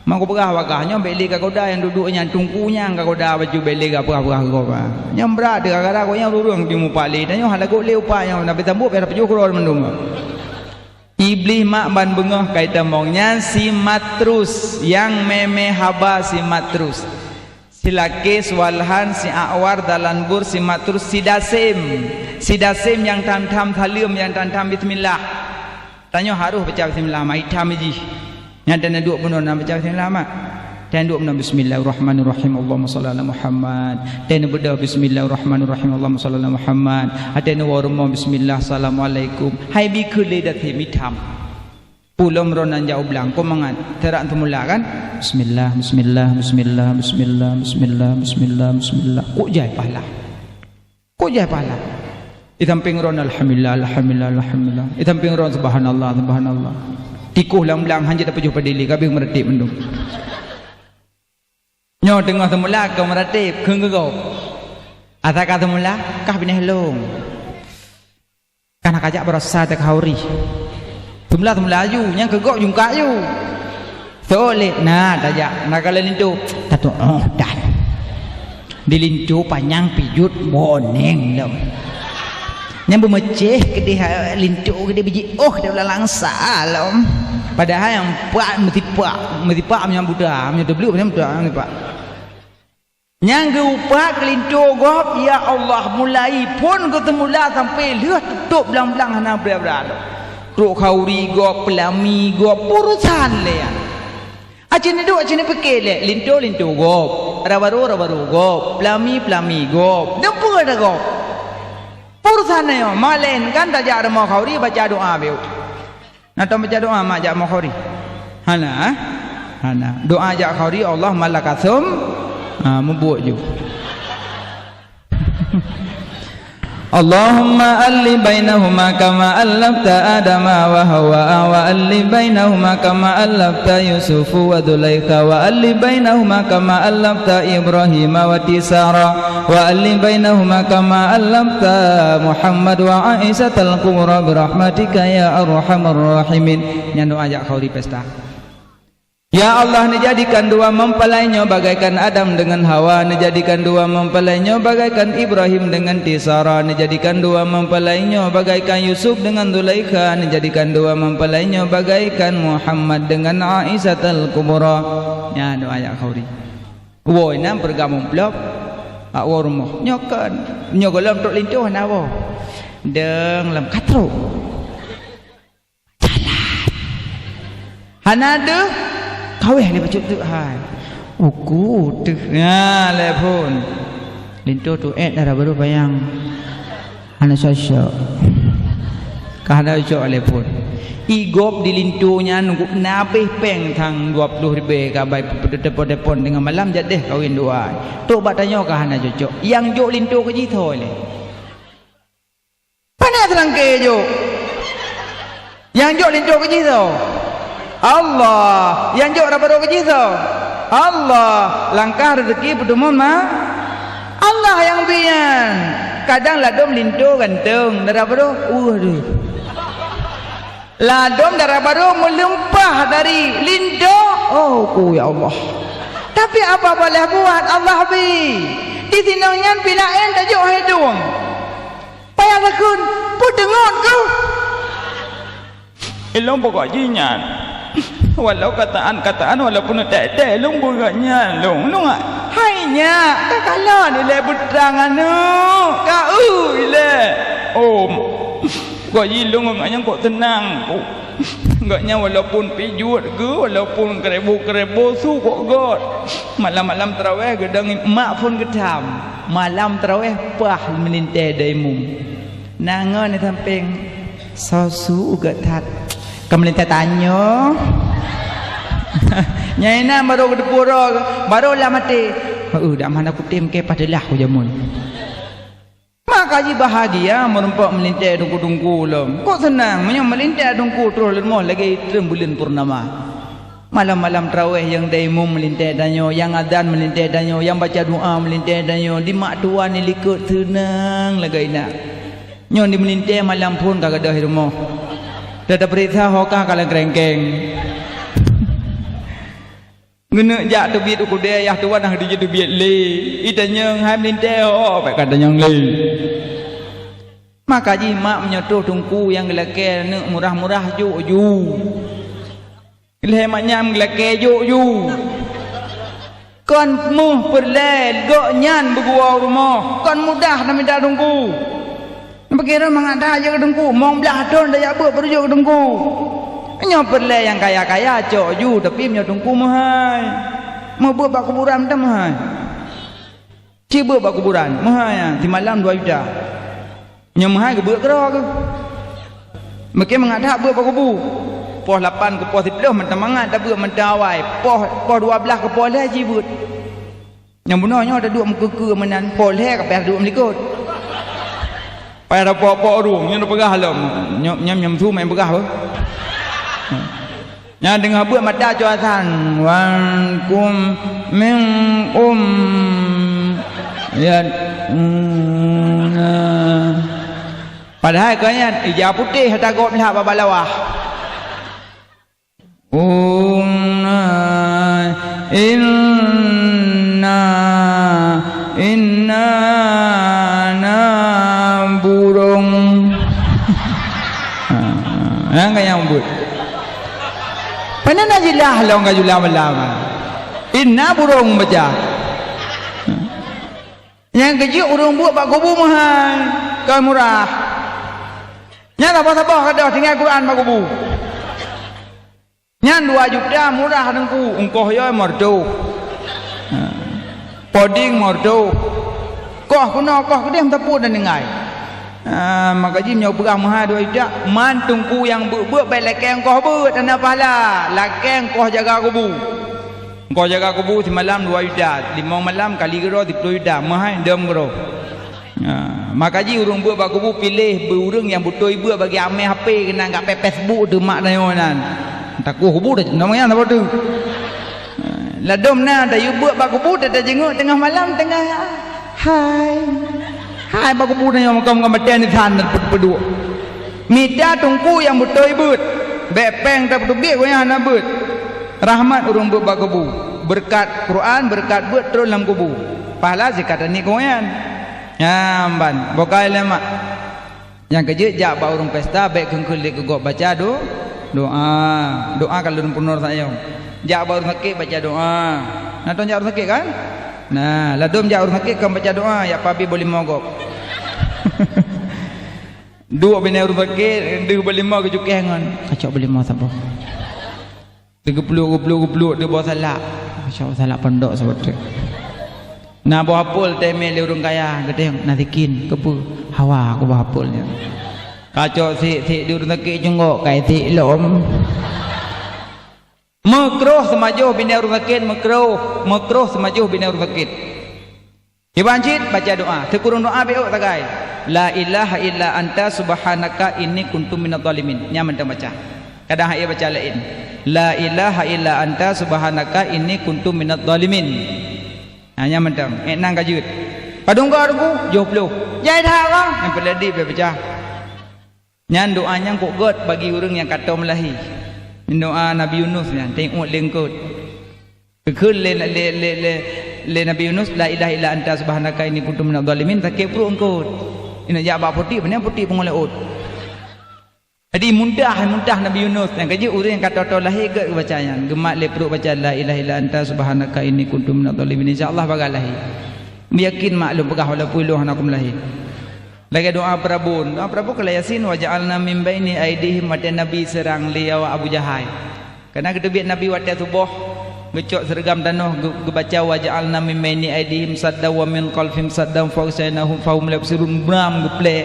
Mako peugah bagaih nyoe bék lé ka goda nyang duek-duek nyan, teungku nyan ka goda bacut bék lé ka peugah-peugah geugob, ah. Nyang brat teuh gara-gara gobnyan ureuëng di mupat lé, tanyoe hana gob lé upat nyoe, na beutambôk pih hana pajoh keudroe mandum." Iblih mak ban beungoh ka itamong nyan si Matrus, nyang mé-mé haba si Matrus. Si Lakés, Walhan, si Akwar, Dalanbur, si Matrus, si Dasém. Si Dasém nyang tham-tham saleuem, nyang tham-tham bismillah. Tanyoe harôh baca bismillah, mak itam jih. Nyan dan duek bunoe na baca bismillah, mak. Teuduek meunan, "Bismillahirrahmanirrahim, Allahumma shalli ala Muhammad." Teuneuk beudôh, "Bismillahirrahmanirrahim, Allahumma shalli ala Muhammad." Teuneuk woe rumoh, "Bismillah, assalamualaikum." Hai bi kheun lé dat he mitham. Pulom ron nan jak u blang, kon mangat. Teurak teumula kan? Bismillah, bismillah, bismillah, bismillah, bismillah, bismillah, bismillah. Kok jai pahala? Kok jai pahala? Di sampéng ron, "Alhamdulillah, alhamdulillah, alhamdulillah." Di sampéng ron, "Subhanallah, subhanallah." Tikoh lam blang hanjeuet tapajoh padé lé, ka abéh meuratéb mandum. Nyoe teungoh teumula ka meuratéb, kheun keu gob. Asa ka teumula, kah binéh lông. Kana kajak baroesa teuka khauri. Teumula-teumula aju, nyang keu gob jungkak aju. Soe lé, na tajak, na ka lé linto. Tatuoh dan. Di linto panyang pijot boneng lom. Nyang beumeucéh keudéh linto keudéh biji oh di ulah langsa lom. Padahai nyang pat meusipak, meusipak meunyoe buta, meunyoe teubleuk meunyoe buta meusipak. Nyang geuupat keu linto gob, ya Allah, mulai phon geuteumula sampai lheueh tutôp blang-blang hana bra-bra lom. Trok khauri gob, peulami gob, urosan lé nyan. Aci neuduek, aci neupike lé, linto-linto gob, raba-ro, raba-ro gob, peulami-peulami gob, deupeue dah gob. Urosan nyoe, malaén kan tajak rumoh khauri baca doa beu. Na tom baca doa mak jak rumoh khauri? Hana, eh? Hana. Doa jak khauri, Allah malakasum, ha, mubuet ju. Allahumma allif bainahuma kama allafta Adama wa Hawa, wa allif bainahuma kama allafta Yusufu wa Zulaikha, wa allif bainahuma kama allafta Ibrahima wa Tisara, wa allif bainahuma kama allafta Muhammad wa Aisyah al-Kubra bi rahmatika ya arhamar rahimin. Nyan doa jak khauri pesta. Ya Allah, neujadikan dua meumpalai nyoe bagaikan Adam deungon Hawa, neujadikan dua meumpalai nyoe bagaikan Ibrahim deungon Tisara, neujadikan dua meumpalai nyoe bagaikan Yusuf deungon Zulaikha, neujadikan dua meumpalai nyoe bagaikan Muhammad deungon Aisyah al-Kubra. Nyan doa jak khauri. Woe nyan peureugamong plôb, bak woe rumoh. Nyoe kon, nyoe gohlom trok linto hana woe. Deueng lom ka trok. Jalan. Hana deuh, kaweh lé bacut teuk hai. Uku teuh. Nyan lé phon. Linto tu ék dara barô panyang. Hana cocok. Ka hana cocok lé phon. Ié gob di linto nyan na abéh péng sang dua ploh ribèe ka bai peuteupon-teupon teungoh malam jak deh kawen dua. Trok bak tanyoe ka hana cocok. Nyang jok linto keu jih soe lé? Pane seulangké jok? Nyang jok linto keu jih soe? Allah. Nyang jok raba-ro keu jih soe? Allah. Langkah reuzeuki peuteumon ma? Allah nyang bi nyan. Kadang ladôm linto ganteng, raba-ro, uh, deuh. Ladôm raba-ro meulumpah dari linto, oh, ku ya Allah. Tapi apa boleh buat, Allah bi. Di sinoe nyan pih laén tajok hai dong. Payah lakon, peuteungon keuh. Ilong pokok jih nyan. Walau kataan-kataan, walaupun teh-teh, ilong beurat nyan, long, long, ah. Hai nyak, ka kalon ilèe beutrang aneuk, ka eu ilèe. Oh, pokok jih long ngon nyan kok teunang. Oh. Gobnyan walaupun pijot geuh, walaupun keureubo-keureubo su kok göt. Malam-malam taraweh geudong mak phon geutam. Malam taraweh paih meulintèe daimum. Na ngon di sampéng, "Soe su göt that." Ka meulintèe tanyoe. Nyan inan barô geuteupeue uroe, barô lam até, "Heu, dak hana kutem keu paih teulah ku jameun." Maka jibahagia meurumpok meulintèe teungku-teungku lom. Kok seunang meunyoe meulintèe teungku troh leumoh lagèe treun buleuen purnama. Malam-malam taraweh nyang daimum meulintèe tanyoe, nyang azan meulintèe tanyoe, nyang baca doa meulintèe tanyoe, di mak tuan di likot seunang lagèe na. Nyoe di meulintèe malam phon ka gadôh di rumoh. Teuta peuriksa ho kah ka lam keurengkeng. Geuneuk jak teubiet u keudè, yah tuan hana jiteubiet lé. Itanyong hai meulintèe ho, bèk ka tanyong lé. Maka jih mak meunyoe troh teungku nyang geulakèe aneuk murah-murah jok ju. Lhèe mak nyan geulakèe jok ju. Kon meuh peureulèe gobnyan beuguwoe u rumoh, kon mudah na mita teungku. Neupike droe mangat that jeuet keu teungku, mong blaih thon tajak beuet baru jeuet keu teungku. Nyoe peureulèe nyang kaya-kaya cok ju, tapi meunyoe teungku meuhai. Meubeuet bak kuburan mantong meuhai. Ci beuet bak kuburan, meuhai nyan, simalam dua juta. Nyoe meuhai geubeuet keudroe keuh. Meuke mangat that beuet bak kubu. Poh lapan keu poh siplôh mantong mangat tabeuet mantong awai. Poh, poh dua blaih keu poh lhèe ci beuet. Nyang bunoe nyoe taduek meukeue-keue meunan, poh lhèe ka payah duek meulikot. Payah tapok-pok ureueng, nyoe neupeugah lom. Nyoe, nyoe, nyoe su main peugah beuh. Nyan teungoh beuet mata cok asan, "Wa kum minkum yad'una." Padahai keu nyan ija putéh ata gob lhak bak balawah. Umna inna inna na burung. Ha, nyang ka nyang buet. Pane na jilah lôn ka jula malam. Inna burung baca. Nyang keujeuet ureueng buet bak kubu meuhai, kon murah. Nyan saboh-saboh ka deuh tinggai Quran bak kubu. Nyan dua juta murah Teungku, ungkoh yoi meureutoh. Ha. Poding meureutoh. Koh keunoe, koh keudeh meuteupue dan tinggai. Ha, maka jih meunyoe peugah meuhai dua juta, man Teungku nyang beuet-beuet bèk lakèe ungkoh beuet, hana pahala. Lakèe ungkoh jaga kubu. Ungkoh jaga kubu simalam dua juta, limong malam kali keudroe siplôh juta, meuhai dum keudroe. Ha, maka jih ureueng beuet bak kubu piléh beu ureueng nyang beutôi beuet bagi amé H P keunan gak pé Facebook teuh mak tanyoe nan. Takoh kubu dah nama nyan saboh tu. Ha, ladôm na tayue beuet bak kubu, ta-, tajingeuk teungoh malam teungoh hai. Hai bak kubu tanyoe makam-makam batèe nisan dan peuduek. Mita Teungku nyang beutôi beuet. Bèk péng tapeuteubiet gobnyan hana beuet. Rahmat ureueng beuet bak kubu. Beureukat Quran, beureukat beuet trôn lam kubu. Pahala sikat aneuk gobnyan. Nyan ban, boh kai lé mak. Nyang keujeuet jak bak ureueng pesta, bèk kheun-kheun lé keu gob baca do-, doa. Doa ka lôn peurunoe saat nyoe. Jak bak ureueng sakét baca doa. Na tông jak ureueng sakét kan? Nah, ladôm jak ureueng sakét kon baca doa, jak pabi boh limo gob. Duek binéh ureueng sakét, deuh boh limo geucukéh ngon. Kacok boh limo saboh. Teugeupluek, geupluek, geupluek, deuh boh salak. Kacok salak pondok saboh teuk. Na boh apel teuimé lé ureueng kaya, geutanyong, "Na sikin, keupeue?" "Hawa aku boh apel nyan." Kacok sik-sik di ureueng sakét cunggok, kai sik lom. Meukroh seumajoh binéh ureueng sakét, meukroh, meukroh seumajoh binéh ureueng sakét. Iban cit baca doa, teukurong doa beuh sagai. "La ilaha illa anta subhanaka inni kuntu minadh dhalimin." Nyan mantong baca. Kadang hana baca laén. "La ilaha illa anta subhanaka inni kuntu minadh dhalimin." Ha, nyan mantong. Ék nan ka jeuet. Padum goe ruku? Tujoh ploh. Jai that, Bang. Nyang peuladi bèk peucah. Nyan doa nyang kok gèt bagi ureueng nyang ka tom lahé. Doa Nabi Yunus nyan, teuingat lé eungkôt. Geukheun lé, lé, lé, lé, lé Nabi Yunus, "La ilaha illa anta subhanaka inni kuntu minadh dhalimin," sakét pruet eungkôt. Inong jak bak putik, beuna putik pungo laôt. Jadi muntah, muntah Nabi Yunus. Nyang keujeuet ureueng nyang ka tom-tom lahé gèt geubaca nyan. Geumat lé pruet baca, "La ilaha illa anta subhanaka inni kuntu minadh dhalimin." Insya Allah bagai lahé. Yakin mak lôn peugah walaupun lôn hana kum lahé. Lagèe doa peurabon. Doa peurabon keu Yasin, "Wa ja'alna min baini aidihim," watèe Nabi seurang lé awak Abu Jahai. Kana geuteubiet Nabi watèe suboh, geucok seureugam tanoh, geu-, geubaca, "Wa ja'alna min baini aidihim saddan wa min khalfihim saddan fa aghsyainahum fa hum la yubsirun," bram geuplèk,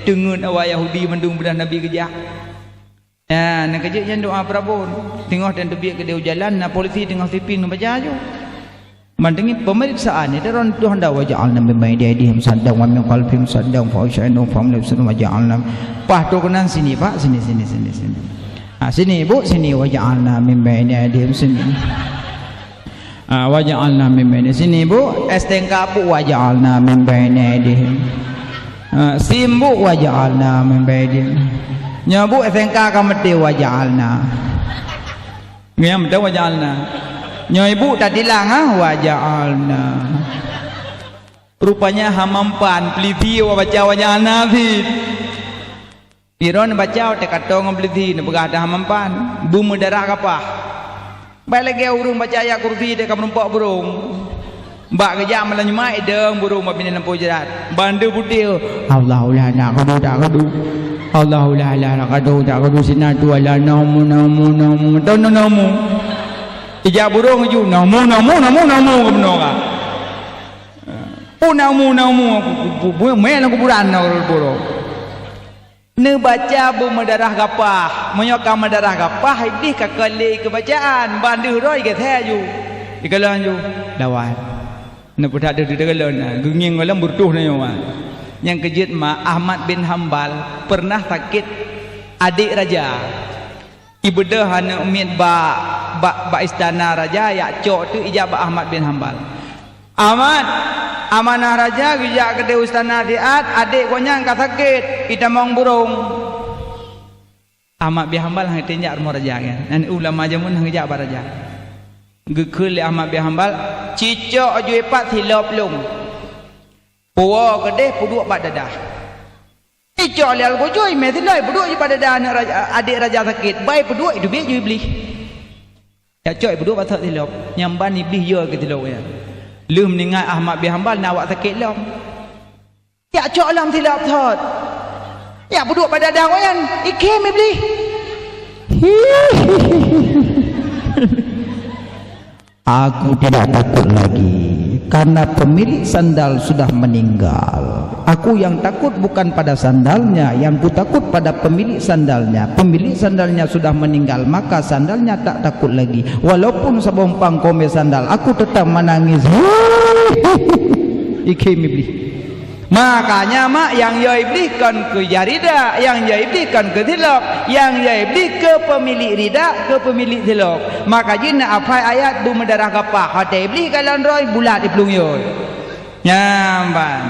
teungeut awak Yahudi mandum beudôh Nabi geujak. Nyan, nyang keujeuet nyan doa peurabon. Teungoh dan teubiet keudéh u jalan, na polisi teungoh siping neubaca aju. Ban teungoh pemeriksaan, nyan droe tuh hana, "Wa ja'alna min baini aidihim saddan wa min khalfihim saddan fa aghsyainahum fa hum la yubsirun wa ja'alna." Paih trôk keunan sini, Pak, sini, sini, sini, sini. Ah, sini, Bu, sini, "Wa ja'alna min baini aidihim," sini. Ah, "Wa ja'alna min baini," sini, Bu, S T N K, Bu, "Wa ja'alna min baini aidihim." Ah, sim, Bu, "Wa ja'alna min baini." Nyoe, Bu, S N K ka meuté, "Wa ja'alna." Ngieng meuté, "Wa ja'alna." Nyoe, Ibu, tatilang, ah, "Wa ja'alna." Rupanya hamampan, peliti wa baca "Wa ja'alna" sit. Droe neubaca watèe ka tom ngon peulisi, neupeugah dah mampan, beumeudarah kapah. Bèk lagèe ureueng baca Ayat Kursi watèe ka meurumpok burông. Bak geujak malam Jumat, idong burông bak binéh lampôh jrat. Ban deuh putéh, "Allahu la ilaha illa huwa, ta'budu. Allahu la ilaha illa huwa, ta'budu. Sinatu ala naumu, naumu, naumu, tau naumu." Ijak burông ju, "Namu, namu, namu, namu," keu bunoe ka. Pu namu, namu, bu-, bu-, bu-, mé lam kuburan na burông. Neubaca beumeudarah gapah. Meunyoe ka meudarah gapah, Iblih ka kalé keu bacaan, ban deuh droe geusé ju. Ikalon ju, lawan. Neupeudak deuh teugalon na, geungieng gohlom beureutoh na nyoe. Nyang keujeuet ma Ahmad bin Hambal peureunah sakét adék raja. Ibeudôh aneuk miet bak, bak, bak istana raja, yak cok teuk ijak bak Ahmad bin Hambal. "Ahmad, amanah raja geujak keudéh istana siat, adék gobnyan ka sakét, itamong burông." Ahmad bin Hambal hana teuinjak rumoh raja nyan. Nyan ulama jameun hana geujak bak raja. Geukheun lé Ahmad bin Hambal, "Cicok ju ipat silop lôn. Puwoe keudéh peuduek bak dadah." Icok lé Al-Ghujui, mé silop peuduek ju bak dadah aneuk raja, adék raja sakét. Bai peuduek, iteubiet ju Iblih. Yak cok peuduek bak silop. Nyang ban Iblih yo keu silop nyan. Lheueh meuninggai Ahmad bin Hambal na awak sakét lom. Yak cok lom silop thot. Yak peuduek bak dadah awak nyan. Ikhém Iblih. "Aku tidak takut lagi, karena pemilik sandal sudah meninggal. Aku yang takut bukan pada sandalnya, yang ku takut pada pemilik sandalnya. Pemilik sandalnya sudah meninggal, maka sandalnya tak takut lagi. Walaupun saboh umpang komé sandal, aku tetap menangis." Ikhém Iblih. Makanya mak, nyang yo Iblih kon keu jarida, nyang yo Iblih kon keu silop, nyang yo Iblih keu peumilik rida, keu peumilik silop. Maka jih na apai ayat beumeudarah gapah, watée Iblih kalon droe bulat iplueng yo. Nyang ban.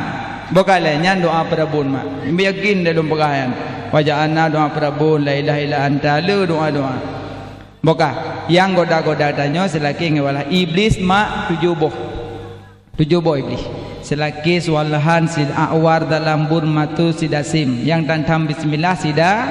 Boh ka lé nyan doa peurabon mak. Yakin dalam peugah nyan. Wajah ana doa peurabon, la ilaha illa anta, le doa-doa. Boh ka, nyang goda-goda tanyoe seulakée ngon wala Iblis mak tujoh boh. Tujoh boh Iblih. Seulakée Suwalahan, Sid A'war, Dalam Bur, Matu, Sidasem. Nyang tantam bismillah sida,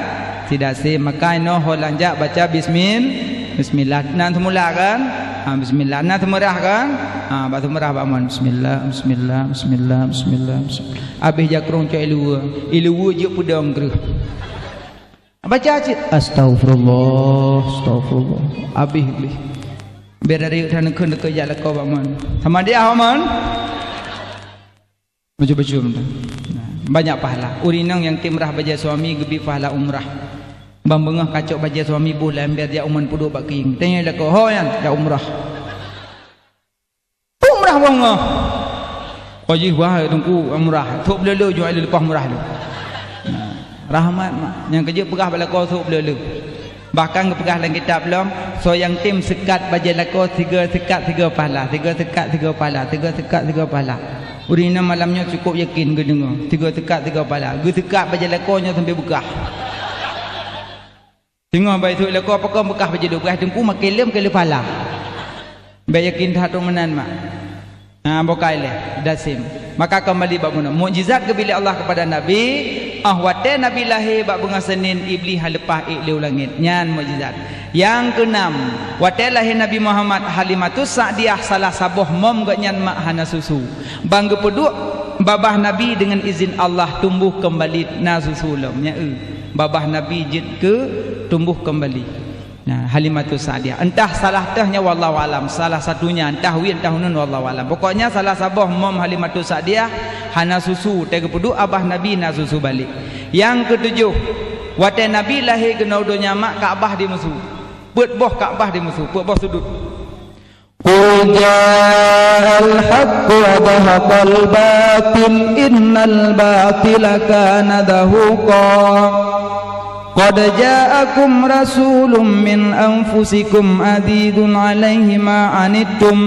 Sidasem. Maka inoe ho lanjak baca bismil-, bismillah. Nan seumula kan? Ha, bismillah. Nan seumeurah kan? Ha, bak seumeurah bak mon. Bismillah, bismillah, bismillah, bismillah, bismillah. Abéh jakrong cok iluwa. Iluwa jeuet peudong kreueh. Baca cit, "Astaghfirullah, astaghfirullah." Abéh gleh. Biar dari yuk tan kheun deukeu jak lakoe bak mon. Sama dia bak mon. Baca-baca benda. Nah, banyak pahala. Ureueng inong nyang tem rhah bajée suami geubri pahala umrah. Ban beungoh kacok bajée suami boh laén biar jak umon peuduek bak keuieng. Tanya lakoe, "Ho nyan, jak umrah." Umrah beungoh. Oh jih wah teungku umrah. Sôk beuleuleue juai leupah umrah lom. Nah, rahmat mak. Nyang keujeuet peugah bak lakoe sôk beuleuleue. Bahkan geupeugah lam kitab lom, soe nyang tem seukat bajée lakoe sigoe seukat sigoe pahala, sigoe seukat sigoe pahala, sigoe seukat sigoe pahala. Ureueng inong malam nyoe cukup yakin geudeungoe, sigoe seukat sigoe pahala. Geuseukat bajée lakoe nyoe sampai beukah. Teungoh bai sôk lakoe pakon beukah bajée duek beukah teungku makai lom keu leupalah. Bék yakin that meunan mak. Ha, boh ka ilée, Dasim. Maka keumbali bak bunoe. Mukjizat geubri lé Allah keupada Nabi, ah watée Nabi lahé bak beungoh Senin, Iblih hana leupah ék lé u langét. Nyan mukjizat. Nyang keunam, watée lahé Nabi Muhammad, Halimatus Sa'diyah salah saboh mom gobnyan mak hana susu. Ban geupeuduek babah Nabi deungon izin Allah tumbuh keumbali na susu lom. Nya eu. Babah Nabi jeuet keu tumbuh keumbali. Nah, Halimatus Sa'diyah. Entah salah teuh nyan wallahu alam, salah satunya entah wie entah uneun wallahu alam. Pokoknya salah saboh mom Halimatus Sa'diyah hana susu, teugeupeuduek babah Nabi na susu balek. Nyang keutujoh, watée Nabi lahé keunoe donya mak Ka'bah dimeusu. Peuet boh Ka'bah dimeusu, peuet boh sudut. قل جاء الحق وزهق الباطل إن الباطل كان زهوقا. قد جاءكم رسول من أنفسكم عزيز عليه ما عنتم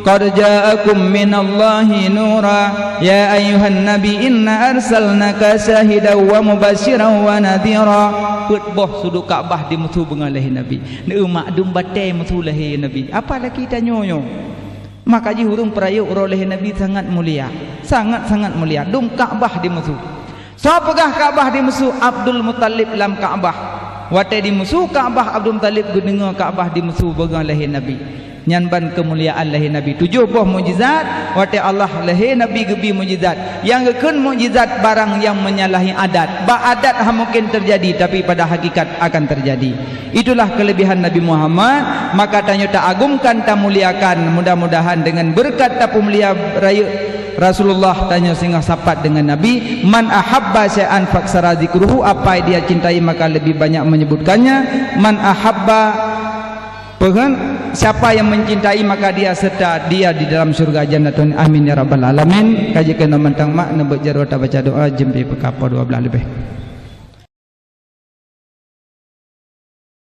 قد جاءكم من الله نورا يا أيها النبي إنا أرسلناك شاهدا ومبشرا ونذيرا. Peuet boh sudut Ka'bah dimeusu beungoh lahé Nabi. Neueu mak dum batée meusu lahé Nabi. Apalagi tanyoe nyoe. Maka jih ureueng peurayeuk uroe lahé Nabi sangat mulia. Sangat-sangat mulia. Dum Ka'bah dimeusu. Soe peugah Ka'bah dimeusu? Abdul Muthalib lam Ka'bah. Watée dimeusu Ka'bah, Abdul Muthalib geudeungoe Ka'bah dimeusu beungoh lahé Nabi. Nyan ban keumuliaan lahé Nabi. Tujoh boh mukjizat, watée Allah lahé Nabi geubri mukjizat. Nyang geukheun mukjizat barang nyang menyalahi adat. Bak adat hana mungken teujadi, tapi pada hakikat akan teujadi. Itulah kelebihan Nabi Muhammad, maka tanyoe taagungkan, tamuliakan. Mudah-mudahan dengan beureukat tapeumulia rayeuk Rasulullah, tanyoe singoh sapat dengan Nabi, "Man ahabba syai'an faksara zikruhu," apa yang dia cintai maka lebih banyak menyebutkannya. "Man ahabba," peugah, siapa yang mencintai maka dia serta dia di dalam syurga jannatun. Amin ya rabbal alamin. Ka jeuet keunoe mantong mak, neubeuet jaroe tabaca doa, jeuem pih peukapoe dua belas leubeh.